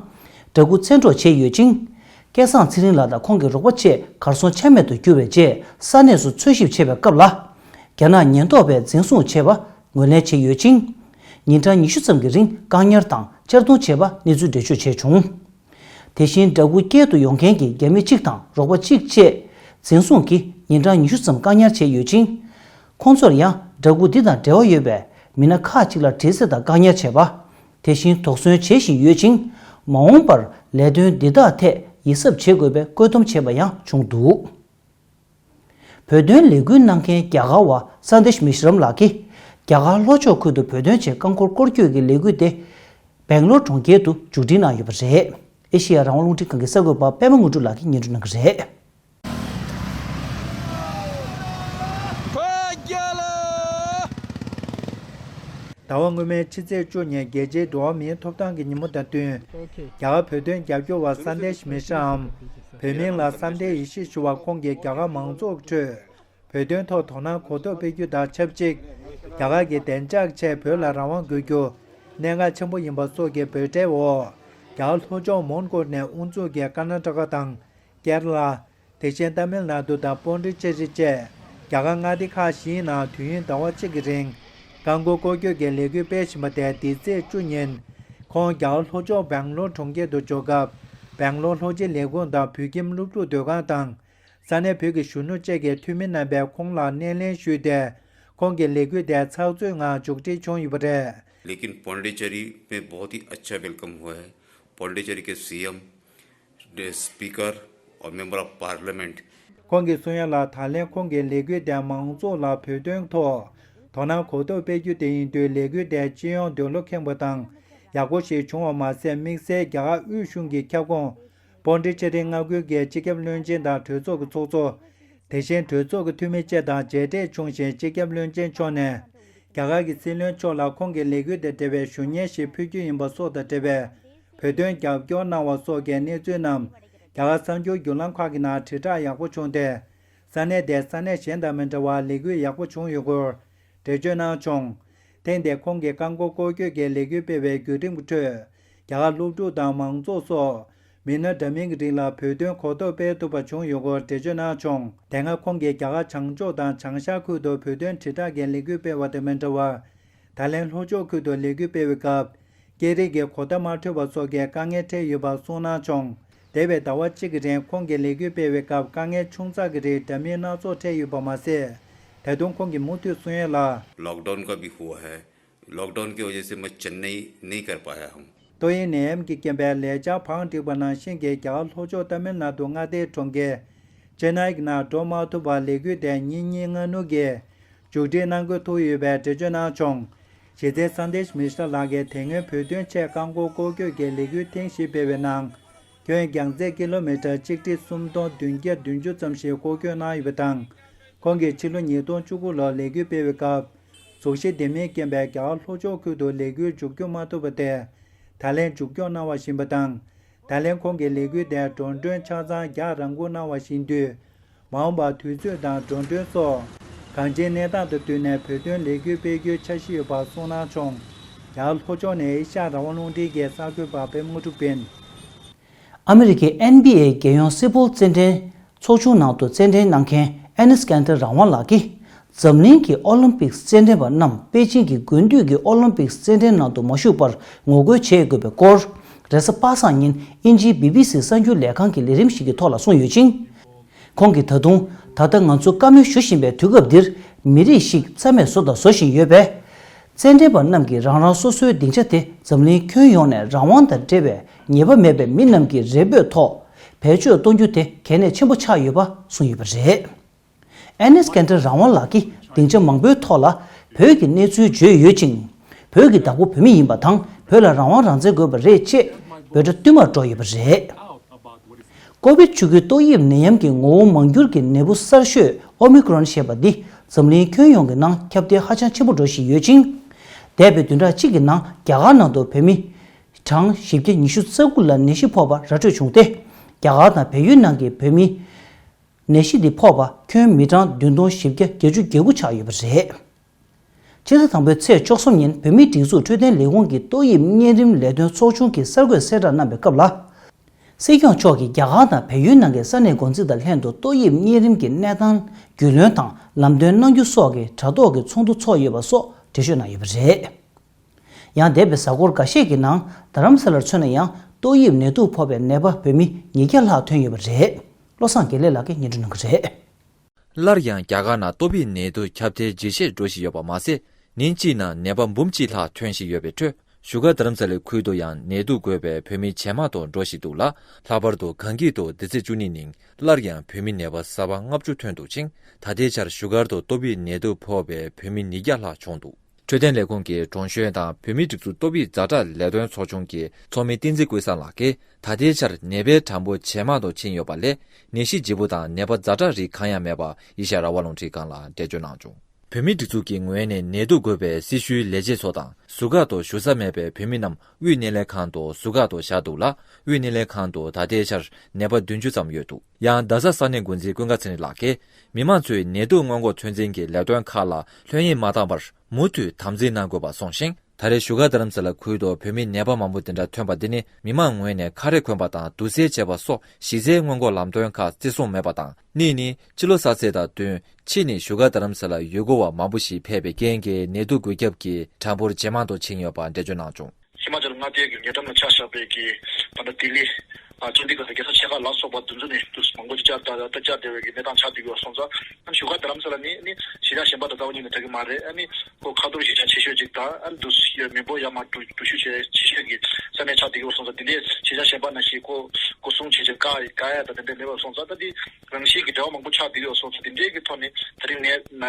འདྲ་སྐུ་བཙན་འཕྲོག་བྱས་ཡོད་ཅིང་། སྐལ་བཟང་ཚེ་རིང་ལགས་དང་ཁོང་གི་རོགས་པ་བཅས་གར་སོང་ཆ་མེད་དུ་གྱུར་བའི་རྗེས་ས་གནས་སུ་འཚོལ་ཞིབ་བྱེད་པའི་སྐབས་ལ། རྒྱ་ནག་ཉེན་རྟོག་པས་འཛིན་བཟུང་བྱས་པ་ངོས་ལེན་བྱས་ཡོད་ཅིང་། ཉིན་གྲངས་ཉི་ཤུ་ཙམ་གྱི་རིང་བཀག་ཉར་དང་གཅར་རྡུང་བྱས་པ་གནས་ཚུལ་འགྲེལ་བརྗོད་བྱས་བྱུང་། དེ་བཞིན་འདྲ་སྐུ་སྐྱེལ་དུ་ཡོང་མཁན་གྱི་རྒྱ་མི་གཅིག་དང་རོགས་པ་གཅིག་བཅས་འཛིན་བཟུང་གིས་ཉིན་གྲངས་ཉི་ཤུ་ཙམ་བཀག་ཉར་བྱས་ཡོད་ཅིང་། ཁོང་ཚོར་ཡང་འདྲ་སྐུ་འདི་དང་འབྲེལ་བ་ཡོད་པའི་མི་སྣ་ཁག་ཅིག་ལ་དྲི་རྩད་དང་བཀག་ཉར་བྱས་པ། དེ་བཞིན་དོགས་ཟོན་བྱེད་བཞིན་ཡོད་ཅིང་། མ་འོངས་པར་ལས་དོན་འདི་དག་ཐད་ཡིད་གཟབ་བྱེད་དགོས་པའི་བཀོད་འདོམས་བྱས་པ་ཡང་བྱུང་འདུག་བོད་དོན་ལས་འགུལ་གནང་མཁན་རྒྱ་གར་བ་སན་དེཤ་མི་ཤི་རམ་ལགས་ཀྱིས། རྒྱ་གར་ལྷོ་ཕྱོགས་ཁུལ་དུ་བོད་དོན་ཆེད་རྐང་འཁོར་སྐོར་སྐྱོད་ཀྱི་ལས་འགུལ་དེ། སྦེང་ལོར་གྲོང་ཁྱེར་དུ་མཇུག་སྒྲིལ་གནང་ཡོད་པ་རེད། ཨེ་ཤེ་ཡ་རང་དབང་རླུང་འཕྲིན་ཁང་གི་གསར་འགོད་པ་པད་མ་དངོས་གྲུབ་ལགས་ཀྱིས་སྙན་སྒྲོན་གནང་གི་རེད། ཟླ་བ་སྔོན་མའི་ཕྱི་ཚེས་བཅུ་ཉིན་རྒྱལ་སྤྱིའི་འགྲོ་བ་མིའི་ཐོབ་ཐང་གི་ཉིན་མོ་དང་བསྟུན། རྒྱ་གར་བོད་དོན་རྒྱབ་སྐྱོར་བ་སན་དེཤ་མི་ཤི་རམ། བོད་མིང་ལ་བསམ་གཏན་ཡེ་ཤེས་ཞུ་བ་ཁོང་གིས་རྒྱ་གར་མང་ཚོགས་ཀྱི་ཁྲོད། བོད་དོན་ཐོག་དོ་སྣང་གོ་རྟོགས་སྤེལ་རྒྱུ་དང་ཆབས་ཅིག་རྒྱ་གར་གྱི་བདེ་འཇགས་ཆེད་བོད་ལ་རང་དབང་དགོས་རྒྱུ་གནད་འགག་ཆེན་པོ་ཡིན་པ་སོགས་ཀྱི་འབོད་སྒྲའི་འོག་རྒྱ་གར་ལྷོ་ཕྱོགས་མོན་གྷོ་ནས་དབུ་འཛུགས་ཀྱིས་ཀར་ན་ཊ་ཀ་དང་ཀེ་ར་ལ། དེ་བཞིན་ཏཱ་མིལ་ནཱ་ཏུ་དང་པོན་ཌི་ཅེ་རི་བཅས་རྒྱ་གར་མངའ་སྡེ་ཁག་བཞིའི་ནང་དུས་ཡུན་ཟླ་བ་གཅིག་གི་རིང་རྐང་འཁོར་སྐོར་སྐྱོད་ཀྱི་ལས་འགུལ་སྤེལ་བཞིན་པ་དེ་འདི་ཚེས་བཅུ་ཉིན་ཁོང་རྒྱ་གར་ལྷོ་ཕྱོགས་སྦེང་ལོར་གྲོང་ཁྱེར་དུ་འབྱོར་སྐབས་སྦེང་ལོར་ལྷོ་སྤྱི་ལས་ཁུངས་དང་བོད་ཁྱིམ་སློབ་ཕྲུག་སྡོད་ཁང་དང་། ས་གནས་བོད་ཀྱི་གཞོན་ནུ་བཅས་ཀྱི་འཐུས་མི་རྣམ་པས་ཁོང་ལ་སྣེ་ལེན་ཞུས་ཏེ། ཁོང་གི་ལས་འགུལ་དེ་ཚགས་ཚུད་ངང་མཇུག་སྒྲིལ་བྱུང་ཡོད་པ་རེད། लेकिन पौंडीचेरी में बहुत ही अच्छा वेलकम हुआ है। पौंडीचेरी के CM, speaker और member of parliament. ཁོང་གིས་གསུང་ཡ་ལ། ད་ལན་ཁོང་གི་ལས་འགུལ་དེ་མང་ཚོགས་ལ་བོད་དོན་ཐོག་དོ་སྣང་གོ་རྟོགས་སྤེལ་རྒྱུ་དེ་ཡིན་དུས། ལས་འགུལ་དེ་སྤྱི་ཡོངས་འདོད་བློ་ཁེངས་པ་དང་ཡག་པོ་ཞིག་བྱུང་བ་མ་ཟད། དམིགས་བསལ་རྒྱ་གར་དབུས་གཞུང་གི་ཁྱབ་ཁོངས་པོན་ཌི་ཆེ་རི་མངའ་ཁུལ་གྱི་སྤྱི་ཁྱབ་བློན་ཆེན་དང་གྲོས་ཚོགས་ཀྱི་ཚོགས་གཙོ། དེ་བཞིན་གྲོས་ཚོགས་ཀྱི་འཐུས་མི་བཅས་དང་མཇལ་འཕྲད་བྱུང་ཞིང་། སྤྱི་ཁྱབ་བློན་ཆེན་མཆོག་ནས་རྒྱ་གར་གྱི་སྲིད་བློན་མཆོག་ལ་ཁོང་གི་ལས་འགུལ་དང་འབྲེལ་བའི་ཞུ་སྙན་ཞིག་ཕུལ་རྒྱུ་ཡིན་པ་སོགས་དང་འབྲེལ་བའི་བོད་དོན་རྒྱབ་སྐྱོར་གནང་བ་སོགས་ཀྱི་གནས་ཚུལ་རྣམས་རྒྱ་གར་གསར་འགྱུར་བརྒྱུད་ལམ་ཁག་གི་ནང་དྲིལ་བསྒྲགས་ཡག་པོ་བྱུང་སྟེ། ས་གནས་དེའི་ས་གནས་གཞན་དང་མི་འདྲ་བར་ལས་འགུལ་ཡག་པོ་བྱུང་ཡོད་སྐོར་འགྲེལ་བརྗོད་གནང་བྱུང་། ཐེངས་འདིར་ཁོང་གིས་རྐང་འཁོར་སྐོར་སྐྱོད་ཀྱི་ལས་འགུལ་སྤེལ་བའི་བརྒྱུད་རིམ་གྱི་ཁྲོད། རྒྱ་གར་སློབ་ཕྲུག་དང་མང་ཚོགས་སོགས་མི་སྣ་འདྲ་མིན་གྱི་རིགས་ལ་བོད་དོན་གོ་རྟོགས་སྤེལ་ཐུབ་པ་བྱུང་ཡོད་སྐོར་འགྲེལ་བརྗོད་གནང་བྱུང་། དེ་སྔ་ཁོང་གིས་རྒྱ་གར་བྱང་ཕྱོགས་དང་བྱང་ཤར་ཁུལ་དུ་བོད་དོན་དྲིལ་བསྒྲགས་ཀྱི་ལས་འགུལ་སྤེལ་བ་དང་མི་འདྲ་བར། ད་ལན་ལྷོ་ཕྱོགས་ཁུལ་དུ་ལས་འགུལ་སྤེལ་བའི་སྐབས། སྐད་རིགས་ཀྱི་གོ་བརྡ་མ་འཕྲོད་པ་སོགས་ཀྱི་དཀའ་ངལ་འཕྲད་ཡོད་པ་གསུངས་གནང་བྱུང་། འདས་པའི་ཟླ་བ་གཅིག་གི་རིང་ཁོང་གིས་ལས་འགུལ་སྤེལ་བའི་སྐབས། དཀའ་ངལ་ཆུང་ཙག་གི་རིགས་འདྲ་མིན་སྣ་ཚོགས་འཕྲད་ཡོད་པ་མ་ཟད། ད་དུང་ཁོང་གིས་མུ་མཐུད་གསུང་ཡ་ལ། लॉकडाउन का भी हुआ है। लॉकडाउन की वजह से मैं चेन्नई नहीं कर पाया हूँ। ཏོག་དབྱིབས་ནད་ཡམས་ཀྱི་རྐྱེན་པས་ལས་འཆར་བང་བསྒྲིགས་པ་ནང་བཞིན་གྱི་རྒྱ་གར་ལྷོ་ཕྱོགས་ཏཱ་མིལ་ནཱ་ཏུ་མངའ་སྡེའི་གྲོང་ཁྱེར་ཅེ་ནའི་གི་ནང་འགྲོ་མ་ཐུབ་པར། ལས་འགུལ་དེ་ཉིན་གཉིས་སྔ་སྣུར་གྱིས་མཇུག་སྒྲིལ་གནང་དགོས་ཐུག་ཡོད་པའི་འགྲེལ་བརྗོད་གནང་བྱུང་། གཞི་རྩའི་སན་དེཤ་མི་ཤྲ་ལགས་ཀྱིས་དེ་སྔོན་བོད་དོན་ཆེད་རྐང་འཁོར་སྐོར་སྐྱོད་ཀྱི་ལས་འགུལ་ཐེངས་བཞི་སྤེལ་བའི་ནང་། ཁྱོན་རྒྱང་ཚད་ཀི་ལོ་མི་ཊར་ཆིག་ཁྲི་སུམ་སྟོང་བདུན་བརྒྱ་བདུན་ཅུ་ཙམ་ཞིག་སྐོར་སྐྱོད་གནང་ཡོད་པ་དང་། ཁོང་གིས་ཕྱི་ལོ་ཉིས་སྟོང་བཅུ་དགུ་ལོར་ལས་འགུལ་སྤེལ་བའི་སྐབས། གཟུགས་གཞི་ལྡན་མིན་རྐྱེན་པས་རྒྱ་གར་ལྷོ་ཕྱོགས་ཁུལ་དུ་ལས་འགུལ་མཇུག་སྐྱོང་མ་ཐུབ་པ་དེ། ད་ལན་མཇུག་སྐྱོང་གནང་བ་ཡིན་པ་དང་། ད་ལན་ཁོང་གི་ལས་འགུལ་དེ་འགྲོ་གྲོན་ཆ་ཚང་རྒྱག་རང་འགུལ་གནང་བ་ཡིན་དུས། མ་འོངས་པར་དུས་ཚོད་དང་འགྲོ་གྲོན་སོགས་གང་ཅིའི་གནས་སྟངས་དང་བསྟུན་ནས་བོད་དོན་ལས་འགུལ་སྤེལ་རྒྱུའི་འཆར་གཞི་ཡོད་པ་གསུངས་གནང་བྱུང་། རྒྱ་གར་ལྷོ་ཕྱོགས་ནས་ཨེ་ཤ་ཡ་རང་དབང་རླུང་འཕྲིན་གྱི་གསར་འགོད་པ་པད་མ་དངོས་གྲུབ་ཡིན། ཨ་མི་རི་ཀའི་ཨེན་བྷི་ཨེ་རྒྱལ་ཡོངས་སིལ་སྤོལ་རྩེད་འགྲན་ཚོགས་ཆུང་ནང་དུ་རྩེད་འགྲན་གནང་མཁན་ཨེ་ནེ་སི་ཀན་ཏར་རང་དབང་ལགས་ཀྱིས། འཛམ་གླིང་གི་ཨོ་ལིམ་པིག་རྩེད་འགྲན་པ་རྣམས་པེ་ཅིང་གི་དགུན་དུས་ཀྱི་ཨོ་ལིམ་པིག་རྩེད་འགྲན་ནང་དུ་མ་ཞུགས་པར་ངོ་རྒོལ་བྱེད་དགོས་པའི་སྐོར། རེས་གཟའ་པ་སངས་ཉིན་དབྱིན་ཇིའི་བི་བི་སི་གསར་འགྱུར་ལས་ཁང་གི་ལས་རིམ་ཞིག་གི་ཐོག་ལ་གསུངས་ཡོད་ཅིང་། ཁོང་གིས་ད་དུང་ད་ལྟ་ང་ཚོ་བཀའ་མོལ་ཞུ་བཞིན་པའི་དུས་སྐབས་འདིར་མི་རིགས་ཤིག་རྩ་མེད་བཟོ་དང་བཟོ་བཞིན་ཡོད་པས། རྩེད་འགྲན་པ་རྣམས་ཀྱིས་རང་རང་སོ་སོའི་སྡིངས་ཆ་དེ་འཛམ་གླིང་ཁྱོན་ཡོངས་ནས་རང་དབང་དང་འབྲེལ་བའི་ཉེས་པ་མེད་པའི་མི་རྣམས་ཀྱི་རེ་འབོད་ཐོག་བེད་སྤྱོད་གཏོང་རྒྱུ་དེ་གལ་གནད་ཆེན་པོ་ཆགས་ཡོད་པ་གསུངས་ཡོད་པ་རེད། ཨེ་ནེ་སི་ཀན་ཏར་རང་དབང་ལགས་ཀྱིས་སྡིངས་ཆ་མང་པོའི་ཐོག་ལ་བོད་ཀྱི་གནས་ཚུལ་བརྗོད་ཡོད་ཅིང་། བོད་ཀྱི་བདག་པོ་བོད་མི་ཡིན་པ་དང་བོད་ལ་རང་དབང་རང་བཙན་དགོས་པ་རེད་ཅེས་འབོད་སྒྲ་བསྟུད་མར་སྒྲོག་ཡོད་པ་རེད། ཀོ་བིད་བཅུ་དགུ་ཏོག་དབྱིབས་ནད་ཡམས་ཀྱི་ངོ་བོ་མང་འགྱུར་གྱི་ནད་འབུ་གསར་ཤོས་ཨོ་མི་ཀྲོན་ཞེས་པ་འདི་འཛམ་གླིང་ཁྱོན་ཡོངས་ཀྱི་ནང་ཁྱབ་གདལ་ཧ་ཅང་ཆེན་པོ་འགྲོ་བཞིན་ཡོད་ཅིང་། འདས་པའི་བདུན་ཕྲག་གཅིག་གི་ནང་རྒྱ་གར་ནང་དུ་བོད་མི་གྲངས་བཞི་བརྒྱ་ཉི་ཤུ་རྩ་དགུ་ལ་ནད་གཞི་ཕོག་པ་ར་སྤྲོད་བྱུང་སྟེ། རྒྱ་གར་དང་བལ་ཡུལ་ནང་གི་བོད་མི་ནད་གཞི་འདི་ཕོག་པ་ཁྱོན་མི་གྲངས་བདུན་སྟོང་བཞི་བརྒྱ་བརྒྱད་ཅུ་གྱ་དགུ་ཆགས་ཡོད་པ་རེད། ཕྱི་ཟླ་དང་པོའི་ཚེས་བཅུ་གསུམ་ཉིན་བོད་མིའི་སྒྲིག་འཛུགས་འཕྲོད་བསྟེན་ལས་ཁུངས་ཀྱི་ཏོག་དབྱིབས་གཉན་རིམས་ལས་དོན་ཚོགས་ཆུང་གིས་གསར་འགོད་གསལ་བསྒྲགས་གནང་བའི་སྐབས་ལ། སྲིད་སྐྱོང་མཆོག་གིས་རྒྱ་གར་དང་བལ་ཡུལ་ནང་གི་ས་གནས་འགོ་འཛིན་དང་ལྷན་དུ་ཏོག་དབྱིབས་གཉན་རིམས་ཀྱི་གནས་སྟངས་རྒྱུས་ལོན་དང་ལམ་སྟོན་གནང་རྒྱུ་སོགས་ཀྱི་དྲ་ཐོག་གི་ཚོགས་འདུ་ཚོགས་ཡོད་པ་སོགས་འགྲེལ་བརྗོད་གནང་ཡོད་པ་རེད། ཡང་འདས་པའི་གཟའ་འཁོར་འགའ་ཤས་ཀྱི་ནང་རྡ་རམ་ས་ལར་མཚོན་ན་ཡང་ཏོག་དབྱིབས་ནད་དུག་ཕོག་པའི་ནད་པ་བོད་མི་ཉིས་བརྒྱ་ལྷག་ཐོན་ཡོད་པ་རེད། བློ་བཟང་དགེ་ལེགས་ལགས་ཀྱིས་སྙན་སྒྲོན་གནང་གི་རེད། སླར་ཡང་རྒྱ་གར་ནང་ཏོག་དབྱིབས་ནད་དུག་ཁྱབ་གདལ་ཇེ་ཆེར་འགྲོ་བཞིན་ཡོད་པ་མ་ཟད། ཉིན་གཅིག་ནང་ནད་པ་འབུམ་གཅིག་ལྷག་ཐོན་བཞིན་ཡོད་པའི་ཁྲོད། བཞུགས་སྒར་རྡ་རམ་ས་ལའི་ཁུལ་དུ་ཡང་ནད་དུག་འགོས་པའི་བོད་མི་ཇེ་མང་དུ་འགྲོ་བཞིན་འདུག་ལ། ལྷག་པར་དུ་གངས་སྐྱིད་དུ་འདི་ཚེས་བཅུ་གཉིས་ཉིན་སླར་ཡང་བོད་མི་ནད་པ་གསར་པ་ལྔ་བཅུ་ཐོན་འདུག་ཅིང་། ད་ལྟའི་ཆར་བཞུགས་སྒར་དུ་ཏོག་དབྱིབས་ནད་དུག་ཕོག་པའི་བོད་མི་ཉིས་བརྒྱ་ལྷག་བྱུང་འདུག། འཕྲོད་བསྟེན་ལས་ཁུངས་ཀྱི་དྲུང་གཞོན་དང་བོད་མིའི་སྒྲིག་འཛུགས་ཏོག་དབྱིབས་ཛ་དྲག་ལས་དོན་ཚོགས་ཆུང་གི་ཚོགས་མི་བསྟན་འཛིན་ཀུན་བཟང་ལགས་ཀྱིས། ད་ལྟའི་ཆར་ནད་པའི་གྲངས་འབོར་ཇེ་མང་དུ་ཕྱིན་ཡོད་པ་ལས། ནད་གཞི་ལྗིད་པོ་དང་ནད་པ་ཛ་དྲག་རིགས་གང་ཡང་མེད་པ་ཨེ་ཤ་ཡ་རང་དབང་རླུང་འཕྲིན་ཁང་ལ་འགྲེལ་བརྗོད་གནང་བྱུང་། བོད་མིའི་སྒྲིག་འཛུགས་ཀྱི་ངོས་ནས་ནད་དུག་འགོས་པའི་སྲི་ཞུའི་ལས་བྱེད་ཚོ་དང་ཟུར་བཀག་ཏུ་བཞུགས་ས་མེད་པའི་བོད་མི་རྣམས་དབུས་སྣེ་ལེན་ཁང་དུ་ཟུར་བཀག་ཏུ་བཞག་འདུག་ལ། དབུས་སྣེ་ལེན་ཁང་དུ་ད་ལྟའི་ཆར་ནད་པ་བདུན་ཅུ་ཙམ་ཡོད་འདུག། ཡང་རྡ་ས་ས་གནས་འགོ་འཛིན་ཀུན་དགའ་ཚེ་རིང་ལགས་ཀྱིས། མི་མང་ཚོས་ནད་དུག་སྔོན་འགོག་ཚོད་འཛིན་གྱི་ལས་དོན་ཁག་ལ་ལྷོད་གཡེང་མ་བཏང་བར། མུ་མཐུད་དམ་འཛིན་གནང་དགོས་པ་གསུངས་ཤིང་། ད་རེས་བཞུགས་སྒར་རྡ་རམ་ས་ལ་ཁུལ་དུ་བོད་མི་ནད་པ་མང་པོ་འདི་འདྲ་ཐོན་པ་འདི་ནི་མི་མང་ངོས་ནས་ཁ་རས་གོན་པ་དང་དུག་སེལ་བྱེད་པ་སོགས་གཞི་རྩའི་སྔོན་འགོག་ལམ་སྟོན་ཁག་བརྩི་སྲུང་མེད་པ་དང་། གཉིས་ནི་ཕྱི་ལོ་གསར་ཚེས་དང་བསྟུན་ཕྱི་ནས་བཞུགས་སྒར་རྡ་རམ་ས་ལར་ཡུལ་སྐོར་བ་མང་པོ་ཞིག་ཕེབས་པའི་རྐྱེན་གྱིས་ནད་དུག་འགོས་ཁྱབ་ཀྱི་གྲངས་འབོར་ཇེ་མང་དུ་ཕྱིན་ཡོད་པ་འགྲེལ་བརྗོད་གནང་བྱུང་། ཧི་མ་ཅལ་མངའ་སྡེ་གི་ཉེ་འགྲམ་ལ་ཆ་བཞག་པའི་གི་ད་ལྟ་ལྡི་ལི། ཨ་ཅན་དི་གྷར་རྒྱལ་ས་ཆེ་ཁག་ལ་སོགས་པ་འདི་ཚོ་ནས་དུ་མང་པོ་ཅིག་བཅར་ད་ད་བཅར་བསྡད་པའི་གི་གནས་སྟངས་ཆགས་བསྡད་ཡོད་སོང་ཙང་། ཨ་ནི་བཞུགས་སྒར་རྡ་རམ་ས་ལ་ནི་ནི་གཞིས་ཆགས་གཞན་པ་དང་འདྲ་བོ་ཉིད་ནས་ད་གི་མ་རེད། ཨ་ནི་ཁོ་ཁ་ཐོར་གཞིས་ཆགས་ཆེ་ཤོས་ཅིག་དང་། ཨ་ནི་དུ་ཡོད་མི་འབོར་ཡར་མར་འགྲོ་འགྲོ་ཤུགས་ཆེ་ཆེ་ཤོས་ཀྱི་ས་གནས་ཆགས་བསྡད་ཡོད་སོང་ཙང་། འདི་འདྲའི་གཞིས་ཆགས་གཞན་པ་ནང་བཞིན་ཁོ་སྒོ་སྲུང་བྱེད་ཆེད་བཀག་བཀག་ཡ་དང་དེ་འདྲ་མེད་པ་སོང་ཙང་། ད་འདི་རང་བཞིན་གྱི་འབྲེལ་བ་མང་པོ་ཆགས་བསྡད་ཡོད་སོང་ཙང་། འདི་འདྲའི་གི་ཐོག་ནས་ད་རིང་ནས་ནད་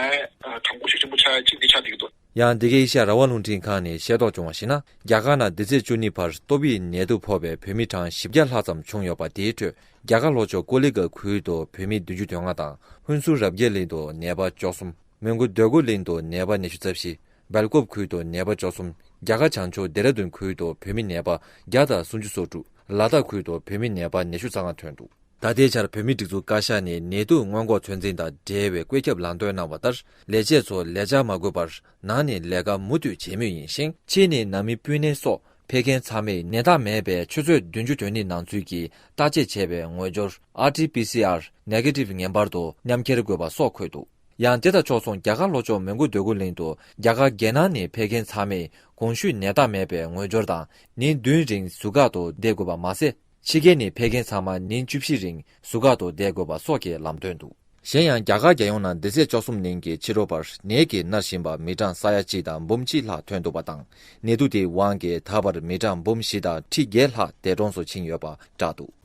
གྲངས་འབོར་ཤུགས་ཆེན་པོ་ཆགས་ཡ་གཅིག་འདི་ཆགས་བསྡད་ཀྱི་འདུག། ཡང་འདི་གའི་ཨེ་ཤ་ཡ་རང་དབང་རླུང་འཕྲིན་ཁང་ནས་ཤེས་རྟོགས་བྱུང་བར་གཞིགས་ན། རྒྱ་གར་ནང་འདི་ཚེས་བཅུ་གཉིས་བར་ཏོག་དབྱིབས་ནད་དུག་ཕོག་པའི་བོད་མི་གྲངས་བཞི་བརྒྱ་ལྷག་ཙམ་བྱུང་ཡོད་པ། དེའི་ཁྲོད་རྒྱ་གར་ལྷོ་ཕྱོགས་ཀོ་ལི་གྷལ་ཁུལ་དུ་བོད་མི་བདུན་ཅུ་དོན་ལྔ་དང་། ཧུན་སུར་རབ་རྒྱས་གླིང་དུ་ནད་པ་བཅུ་གསུམ། མོན་གྷོ་འདོད་རྒུ་གླིང་དུ་ནད་པ་ཉི་ཤུ་རྩ་བཞི། སྦེལ་ཀོབ་ཁུལ་དུ་ནད་པ་བཅུ་གསུམ། རྒྱ་གར་བྱང་ཕྱོགས་ལྡེ་ར་ལྡུན་ཁུལ་དུ་བོད་མི་ནད་པ་བརྒྱ་དང་སུམ་ཅུ་སོ་དྲུག། ལ་དྭགས་ཁུལ་དུ་བོད་མི་ནད་པ་ཉི་ཤུ་རྩ་ལྔ་ཐོན་འདུག། ད་ལྟའི་ཆར་བོད་མིའི་སྒྲིག་འཛུགས་བཀའ་ཤག་ནས་ནད་དུག་སྔོན་འགོག་ཚོད་འཛིན་དང་འབྲེལ་བའི་བཀོད་ཁྱབ་ལམ་སྟོན་གནང་བ་ལྟར། ལས་བྱེད་ཚོ་ལས་བཅར་མ་དགོས་པར་ནང་ནས་ལས་ཀ་མུ་མཐུད་བྱེད་མུས་ཡིན་ཞིང་། ཕྱི་ནས་ནང་མི་སྤུན་ནེ་སོགས་ཕེབས་མཁན་ཚང་མས་ནད་རྟགས་མེད་པའི་ཆུ་ཚོད་བདུན་ཅུ་དོན་གཉིས་ནང་ཚུད་ཀྱི་བརྟག་དཔྱད་བྱས་པའི་ངོས་སྦྱོར་ཨར་ཊི་པི་སི་ཨར་ནེ་གེ་ཊིབ་ངེས་པར་དུ་མཉམ་འཁྱེར་དགོས་པ་སོགས་འཁོད་འདུག། ཡང་དེ་དང་ཕྱོགས་མཚུངས་རྒྱ་གར་ལྷོ་ཕྱོགས་མོན་གྷོ་འདོད་རྒུ་གླིང་དུ་རྒྱ་གར་རྒྱལ་ནང་ནས་ཕེབས་མཁན་ཚང་མས་གོང་ཞུས་ནད་རྟགས་མེད་པའི་ངོས་སྦྱོར་དང་ཉིན་བདུན་རིང་ཟུར་བཀག་ཏུ་བསྡད་དགོས་པ་མ་ཟད། ཕྱི་རྒྱལ་ནས་ཕེབས་མཁན་ཚང་མ་ཉིན་བཅུ་བཞི་རིང་ཟུར་བཀག་ཏུ་བསྡད་དགོས་པ་སོགས་ཀྱི་ལམ་སྟོན་འདུག། གཞན་ཡང་རྒྱ་གར་རྒྱལ་ཡོངས་ནང་འདི་ཚེས་བཅུ་གསུམ་ཉིན་གྱི་ཕྱི་དྲོ་བར་ནད་ཀྱིས་མནར་བཞིན་པ་མི་གྲངས་ས་ཡ་གཅིག་དང་འབུམ་གཅིག་ལྷག་ཐོན་འདུག་པ་དང་། ནད་དུག་དེའི་དབང་གིས་ད་བར་མི་གྲངས་འབུམ་བཞི་དང་ཁྲི་བརྒྱད་ལྷག་འདས་གྲོངས་སུ་ཕྱིན་ཡོད་པ་བསྒྲགས་འདུག།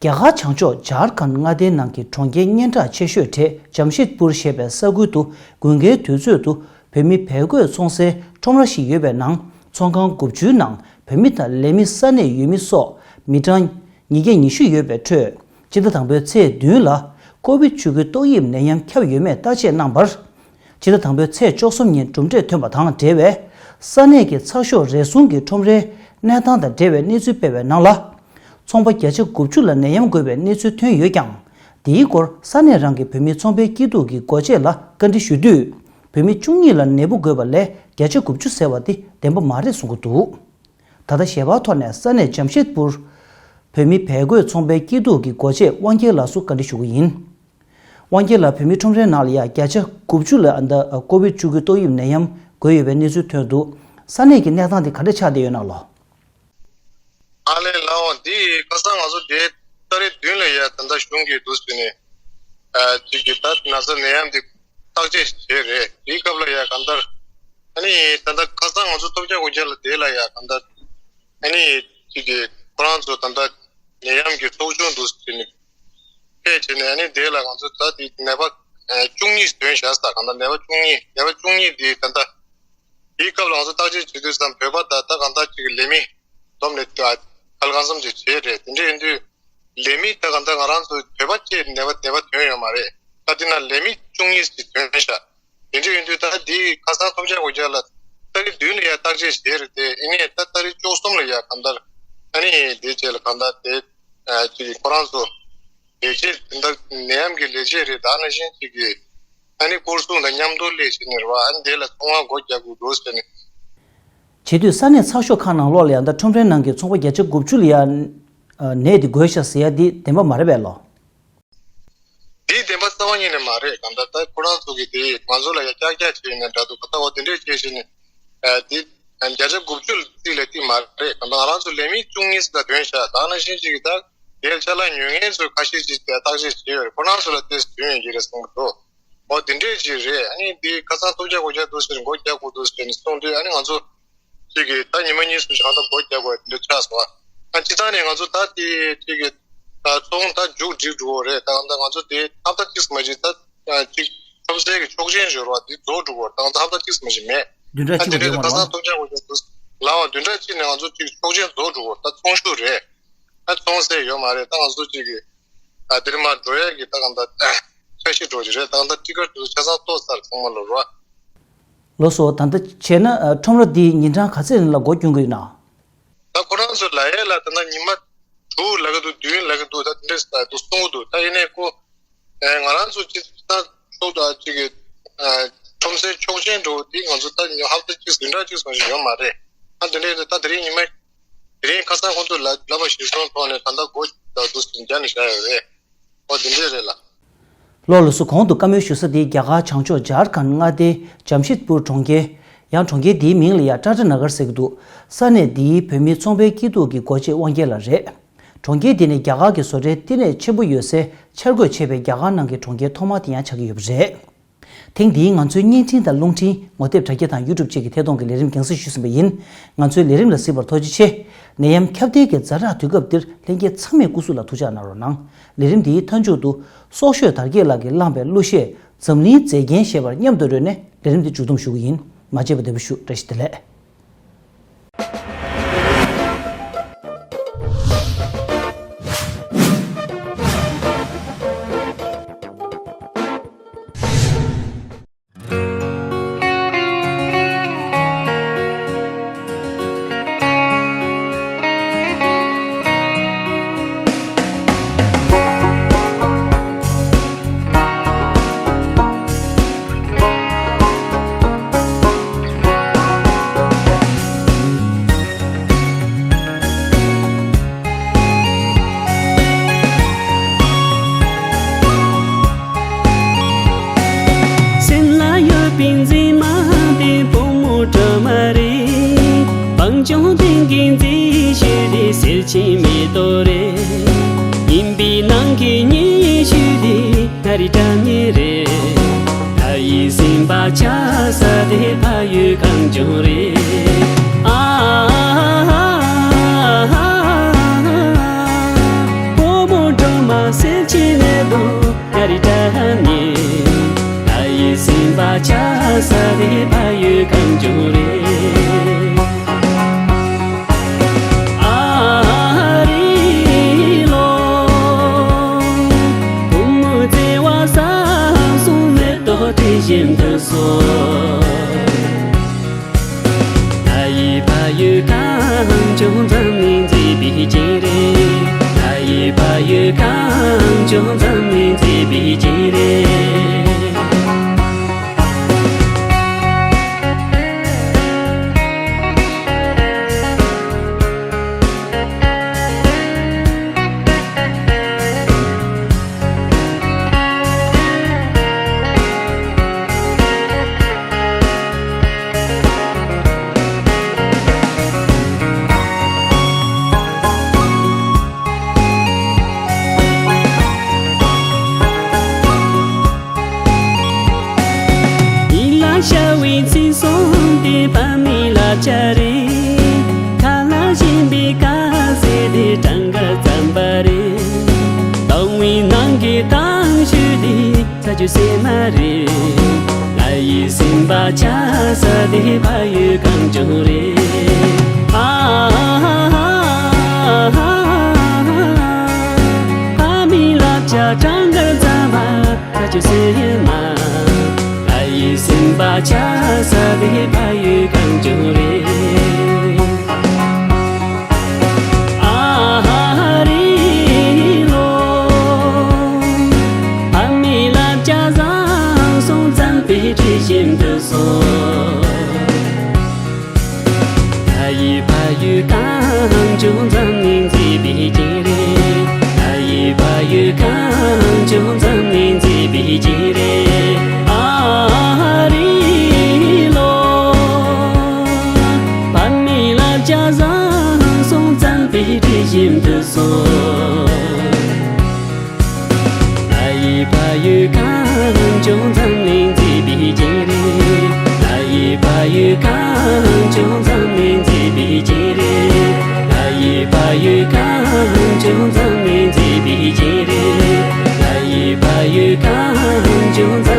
རྒྱ་གར་བྱང་ཕྱོགས་ཇར་ཁན་མངའ་སྡེའི་ནང་གི་གྲོང་ཁྱེར་སྙན་གྲགས་ཆེ་ཤོས་གྲས་ཇམ་ཤེད་པུར་ཞེས་པའི་ས་ཁུལ་དུ་དགུན་ཁའི་དུས་ཚོད་དུ་བོད་མི་བལ་གོས་འཚོང་སའི་ཁྲོམ་ར་ཞིག་ཡོད་པའི་ནང་ཚོང་ཁང་དགུ་བཅུའི་ནང་བོད་མི་དང་ལས་མི་ས་གནས་ཡུལ་མི་སོགས་མི་གྲངས་ཉིས་བརྒྱ་ཉི་ཤུ་ཡོད་པའི་ཁྲོད། སྤྱི་ཟླ་དང་པོའི་ཚེས་བདུན་ལ་ཀོ་བིད་བཅུ་དགུ་ཏོག་དབྱིབས་ནད་ཡམས་ཁྱབ་ཡོད་མེད་བརྟག་དཔྱད་གནང་བར། སྤྱི་ཟླ་དང་པོའི་ཚེས་བཅུ་གསུམ་ཉིན་གྲུབ་འབྲས་ཐོན་པ་དང་འབྲེལ་བའི་ས་གནས་ཀྱི་ཚགས་ཤོག་རེ་ཟུང་གི་ཁྲོམ་རའི་གནས་སྟངས་དང་འབྲེལ་བའི་གནས་ཚུལ་སྤེལ་བའི་ནང་ལ། ཚོང་པ་བརྒྱ་ཆ་དགུ་བཅུ་ལ་ནད་ཡམས་འགོས་པའི་གནས་ཚུལ་ཐོན་ཡོད་ཀྱང་། དེའི་སྐོར་ས་གནས་རང་གི་བོད་མིའི་ཚོང་པའི་སྐྱིད་སྡུག་གི་སྒོ་འབྱེད་ལ་བཀའ་འདྲི་ཞུ་དུས། བོད་མི་བཅུ་གཉིས་ལ་ནད་འབུ་འགོས་པ་ལས་བརྒྱ་ཆ་དགུ་བཅུ་ཟེར་བ་དེ་བདེན་པ་མ་རེད་གསུང་གི་འདུག་ད་ལྟ་ཞལ་པར་ཐོག་ནས་ས་གནས་ཇམ་ཤེད་པུར་བོད་མི་བལ་གོས་ཚོང་པའི་སྐྱིད་སྡུག་གི་སྒོ་འབྱེད་དབང་རྒྱལ་ལགས་སུ་བཀའ་འདྲི་ཞུ་གི་ཡིན། དབང་རྒྱལ་ལགས། བོད་མི་ཁྲོམ་རའི་ནང་ལ་ཡ་བརྒྱ་ཆ་དགུ་བཅུ་ལ་ཨ་ད་ཀོ་བིད་བཅུ་དགུ་ཏོག་དབྱིབས་ནད་ཡམས་འགོས་ཡོད་པའི་གནས་ཚུལ་ཐོན་འདུག་ས་གནས་ཀྱི་གནས་སྟངས་དེ་ག་འདྲ་ཆགས་བསྡད་ཡོད་ན་ལོ། ཨ་ལས་ལགས་འོང་། འདི་ཁ་སང་ང་ཚོ་དེ་ཏ་རིག་བདུན་ལ་ཡ་ད་ལྟ་གཞུང་གིས་འདུག་ཟེར་ནས་ཨ་ཅིག་གི་ད་ན་ཚ་ནད་ཡམས་འདི་བརྟག་དཔྱད་བྱས་རེད། དེའི་སྐབས་ལ་ཡ་གང་ལྟར་ཨ་ནི་ད་ལྟ་ཁ་སང་ང་ཚོ་ཐོབ་རྒྱག་གོ་རྒྱག་ལ་དེ་ལ་ཡ་གང་ལྟར་ཨ་ནི་ཅིག་གི་ཁོ་རང་ཚོ་ད་ལྟ་ནད་ཡམས་ཀྱི་ཚོགས་ཆུང་འདུག་ཟེར་ནས་ཕེབས་བྱས་ནས་ཨ་ནི་དེ་ལ་ང་ཚོ་ད་དེ་ནད་པ་ཨ་བཅུ་གཉིས་ཐོན་བཞག་ས། གང་ལྟར་ནད་པ་བཅུ་གཉིས་ནད་པ་བཅུ་གཉིས་དེ་ད་ལྟ། དེའི་སྐབས་ལ་ང་ཚོ་བརྟག་དཔྱད་བྱེད་དུས་ཙམ་བོད་པ་དང་ད་གང་ལྟར་ཅིག་ལས་མི་བསྡོམས་ནས་ད་ག་ལ་གང་འཚམ་ཅིག་བྱས་རེད། དེ་འདྲ་ཡིན་དུས་ལས་མི་ད་གང་ལྟར་ང་རང་ཚོ་བོད་པ་བཅས་ནད་པ་ནད་པ་ཐོན་ཡོད་མ་རེད། ད་དེ་ན་ལས་མི་བཅུ་གཉིས་ཅིག་ཐོན་ཤག་དེ་འདྲ་ཡིན་དུས་ད་འདི་ཁ་སང་ཐོབ་རྒྱག་གོ་རྒྱག་ལ་ཏ་རིག་བདུན་ལ་ཡ་བརྟག་དཔྱད་བྱས་རེད་དེ། ཡིན་ནའི་ད་ཏ་རིག་བཅུ་གསུམ་ལ་ཡ་གང་ལྟར་ཨ་ནི་དེ་རྗེས་ལ་གང་ལྟར་དེ་ཨ་ཅིག་ཁོ་རང་ཚོ་ལས་བྱེད་དེ་འདྲ་ནད་ཡམས་ཀྱི་ལས་བྱེད་རེད། ད་ནང་བཞིན་ཅིག་གི་ཨ་ནི་སྐོར་སྲུང་དང་མཉམ་དུ་སླེབས་བྱས་ནས་རེད་བ། ཨ་ནི་དེ་ལ་ཚོང་བ་སྒོ་རྒྱག་དགོས་འདུག་ཟེར་ནས། བྱེད་དུས་ས་གནས་ཚགས་ཤོག་ཁག་ནང་ལོགས་ལ་ཡང་ད་ཁྲོམ་རའི་ནང་གི་ཚོང་པ་བརྒྱ་ཆ་དགུ་བཅུ་ལ་ཡང་ནད་དེ་འགོས་ཤག་ཟེར་ཡ་དེ་བདེན་པ་མ་རེད་པས་ལོ། འདི་བདེན་པ་རྩ་བ་ཉིད་ནས་མ་རེད། གང་ལྟར་ད་ཁོ་རང་ཚོ་གིས་དེ་ང་ཚོ་ལ་ཡ་ཀྱག་ཀྱག་བྱས་ནས་འདྲ་འདུག་ད་འོ་དེ་འདྲས་བྱས་བྱས་ནས་ཨ་འདི་བརྒྱ་ཆ་དགུ་བཅུ་ལ་རྩིས་ལ་རྩིས་མ་རེད། གང་ལྟར་ང་རང་ཚོ་ལས་མི་བཅུ་གཉིས་ལ་ཐོན་ཤག་ད་ནང་བཞིན་ཅིག་གིས་ད་དེར་ཅ་ལག་ཉོ་མཁན་ཚོས་ཁ་ཤས་ཅིག་བརྟག་དཔྱད་བྱས་ཡོད་རེད། ཁོ་རང་ཚོ་ལ་ཏོག་ཙམ་ཐོན་ཡོད་ཀྱི་རེད་གསུང་གི་འདུག་འོ་དེ་འདྲས་ཅིག་རེད། ཨ་ནི་འདི་ཁ་སང་ཐོབ་རྒྱག་གོ་རྒྱག་འདུག་ཟེར་མགོ་རྒྱག་དགོས་འདུག་ཟེར་ནས་གསུངས་དུས་ཨ་ནི་ང་ཚོ་ཅིག་གིས་ད་ཉི་མ་གཉིས་གསུམ་ཞིག་ང་ཚོ་མགོ་རྒྱག་དགོས་དེ་འདྲ་ཆགས་སོང་ཨ། ཨ་སྤྱི་བཏང་ནས་ང་ཚོ་ད་དེ་ཅིག་གིས་ད་ཚོང་ད་མཇུག་སྒྲིལ་འགྲོ་གི་རེད། ད་ད་ང་ཚོ་དེ་ཧབ་ཏ་གཅིག་མ་གཅིག་ད་ཅིག་ཁྲོམ་སའི་གི་ཆོག་མཆན་ཞུ་རོགས་དེ་རྫོགས་འགྲོ་གི་རེད། ད་ང་ཚོ་ཧབ་ཏ་གཅིག་མ་གཅིག་མེད། བདུན་ཕྲག་ཨ་གཅིག་དེ་འདྲ་ཡོད་མ་ད་རེད་ཁ་སང་ཐོབ་རྒྱག་དགོས་རྒྱག་འདུག་ལའོ། བདུན་ཕྲག་གཅིག་ནས་ང་ཚོ་ཅིག་ཆོག་མཆན་རྫོགས་འགྲོ་གི་རེད། ད་ཚོང་ཤུགས་རེད། ད་ཚོང་ཟས་ཡོད་མ་རེད། ད་ང་ཚོ་ཅིག་གིས་ཨ་དེར་མ་འགྲོ་ཡས་ཀྱི་ད་གང་ལྟར་འཆར་གཞི་འགྲོ་གི་རེད། ད་གང་ལྟར་ཊི་ཀེ་ཊི་དེ་ཚོ་ཆ་ཚང་གཏོར་ཚར་ཚང་མ་ལོ་རོ། ལགས་སོ། ད་ལྟ་བྱས་ན་ཨ་ཁྲོམ་ར་འདི་ཉིན་གྲངས་ག་ཚོད་ལ་སྒོ་རྒྱག་གི་ཡོད་ན། ད་ཁོ་རང་ཚོ་ལབ་ཡས་ལ་ད་ལྟ་ཉི་མ་དྲུག་ལབ་ཀྱི་འདུག་བདུན་ལབ་ཀྱི་འདུག་ད་དེ་འདྲས་ད་དུ་གསུང་གི་འདུག་ད་ཡིན་ནའི་ཁོ་ཨེ་ང་རང་ཚོ་ཅིག་ད་ཚོགས་ད་ཅིག་གི་ཨ་ཁྲོམ་སའི་ཆོག་མཆན་འགྲོ་དེ་ང་ཚོ་ད་ཉི་ཧབ་ཏ་གཅིག་བདུན་ཕྲག་གཅིག་ཙམ་ཞིག་ཡོད་མ་རེད། ཨ་དེ་འདྲས་ད་དེ་རིང་ཉི་མ་དེ་རིང་ཁ་སང་ཁོང་ཚོས་ལབ་ལབ་པ་གཞིར་བཟུང་ཐོག་ནས་ད་ལྟ་སྒོ་ད་དུ་སྦྱར་ནས་བཞག་ཡོད་རེད། ཨོ་དེ་འདྲས་རེད་ལ། ལགས་སོ། གོང་དུ་བཀའ་མོལ་ཞུ་ས་དེ་རྒྱ་གར་བྱང་ཕྱོགས་ཇར་ཁན་མངའ་སྡེའི་ཇམ་ཤེད་པུར་གྲོང་ཁྱེར། ཡང་གྲོང་ཁྱེར་འདིའི་མིང་ལ་ཡང་ཊ་ཊ་ན་གར་ཟེར་གྱི་འདུག་ས་གནས་འདིའི་བོད་མིའི་ཚོང་པའི་སྐྱིད་སྡུག་གི་སྒོ་འབྱེད་དབང་རྒྱལ་ལགས་རེད། གྲོང་ཁྱེར་འདི་ནི་རྒྱ་གར་གྱི་བཟོ་གྲྭའི་བསྟི་གནས་ཆེན་པོ་ཡོད་སའི་འཆར་འགོད་བྱས་པའི་རྒྱ་གར་ནང་གི་གྲོང་ཁྱེར་ཐོག་མ་དེ་ཡང་ཆགས་ཀྱི་ཡོད་པ་རེད། ཐེངས་འདིའི་ང་ཚོའི་བརྙན་འཕྲིན་དང་རླུང་འཕྲིན་ངོ་དེབ་དྲ་རྒྱ་དང་ཡུ་ཊུབ་བཅས་ཀྱི་ཐད་གཏོང་གི་ལས་རིམ་རྒྱང་སྲིང་ཞུས་ཟིན་པ་ཡིན། ང་ཚོའི་ལས་རིམ་ལ་གཟིགས་པར་ཐུགས་རྗེ་ཆེ། ནད་ཡམས་ཁྱབ་གདལ་གྱི་ཛ་དྲག་དུས་སྐབས་འདིར་ལྷན་རྒྱས་ཚང་མས་སྐུ་གཟུགས་ལ་ཐུགས་ཅག་གནང་རོགས་གནང་། ལས་རིམ་འདིའི་མཐའ་མཇུག་ཏུ་སྲོག་ཤོད་དར་རྒྱས་ལགས་ཀྱིས་བླངས་པའི་གླུ་གཞས་འཛམ་གླིང་མཛེས་རྒྱན་ཞེས་པར་མཉམ་དུ་རོལ་ནས་ལས་རིམ་འདི་མཇུག་བསྡོམས་ཞུ་གི་ཡིན། མ་བརྗེད་པ་བདེ་པོ་བཞུགས། བཀྲ་ཤིས་བདེ་ལེགས། སེམས་ལ་ཡོད་པའི་མཛེས་མ་དེ་བུ་མོ་སྒྲོལ་མ་རེད། བང་ཆུང་སྟེང་གི་མཛེས་ཤོས་དེ་སེར་ཆེན་མེ་ཏོག་རེད། ཡིན་པའི་ནང་གི་ཉི་ཤུ་དེ་ད་རེས་སྒྲ་སྙན་རེད། ད་ཡིད་སེམས་པ་ཆགས་ས་དེ་ཕ་ཡུལ་གངས་ལྗོངས་རེད། ཨ་ཧ་ཧ་ཧ་ཧ། བུ་མོ་སྒྲོལ་མ་སེར་ཆེན་མེ་ཏོག་ད་རེས་སྒྲ་སྙན། ད་ཡིད་སེམས་པ་ཆགས་ས་དེ་ཕ་ཡུལ་གངས་ལྗོངས་རེད། ཨ་རི་ལོ། བུ་མོའི་བརྩེ་བ་ཟབ་སོང་། མེ་ཏོག་དྲི་ཞིམ་དུ་སོང་། ད་ཡི་ཕ་ཡུལ་གངས་ལྗོངས་འཛམ་གླིང་མཛེས་པའི་རྒྱན་རེད། ད་ཡི་ཕ་ཡུལ་གངས་ལྗོངས་འཛམ་གླིང་ དེ་གྲངས་ཀ་ཙམ་པ་རེད། སྟོང་བའི་ནང་གི་གཏམ་ཤོད་དེ་ཚ་རྒྱུ་སེ་མ་རེད། ལྷ་ཡི་སེམས་པ་ཆགས་ས་དེ་ཕ་ཡུལ་གངས་ལྗོངས་རེད། ཨ་ཧ་ཧ་ཧ་ཧ། ཕ་མའི་བསླབ་བྱ་གྲངས་ཀ་ཙམ་པ། ཁ་ཆུ་སེ་མ། ཨ་ཡི་སེམས་པ་ཆགས་ས་དེ་ཕ་ཡུལ་གངས་ལྗོངས་རེད། ཨ་ཧ་རི་ལོ། ཕ་མའི་བསླབ་བྱ་བཟང་སོང་། བཙན་པོའི་དྲི་ཞིམ་དུ་སོང་། ཨ་ཡི་ཕ་ཡུལ་གངས་ལྗོངས་འཛམ་གླིང་མཛེས་པའི་རྒྱན་རེད། ཨ་ཡི་ཕ་ཡུལ་གངས་ལྗོངས་འཛམ་གླིང་མཛེས་པའི་རྒྱན་རེད། ཨ་རི་ལོ། ཕ་མའི་བསླབ་བྱ་བཟང་སོང་། བཙན་པོའི་དྲི་ཞིམ་དུ་སོང་། ཨ་ཡི་ཕ་ཡུལ་གངས་ལྗོངས་འཛམ་གླིང་མཛེས་པའི་རྒྱན་རེད། ཨ་ཡི་ཕ་ཡུལ་གངས་ལྗོངས་འཛམ་གླིང་མཛེས་པའི་རྒྱན་རེད། ཨ་ཡི་ཕ་ཡུལ་གངས་ལྗོངས་འཛམ་གླིང་མཛེས་པའི་རྒྱན་རེད། ཨ་ཡི་ཕ་ཡུལ་གངས་ལྗོངས་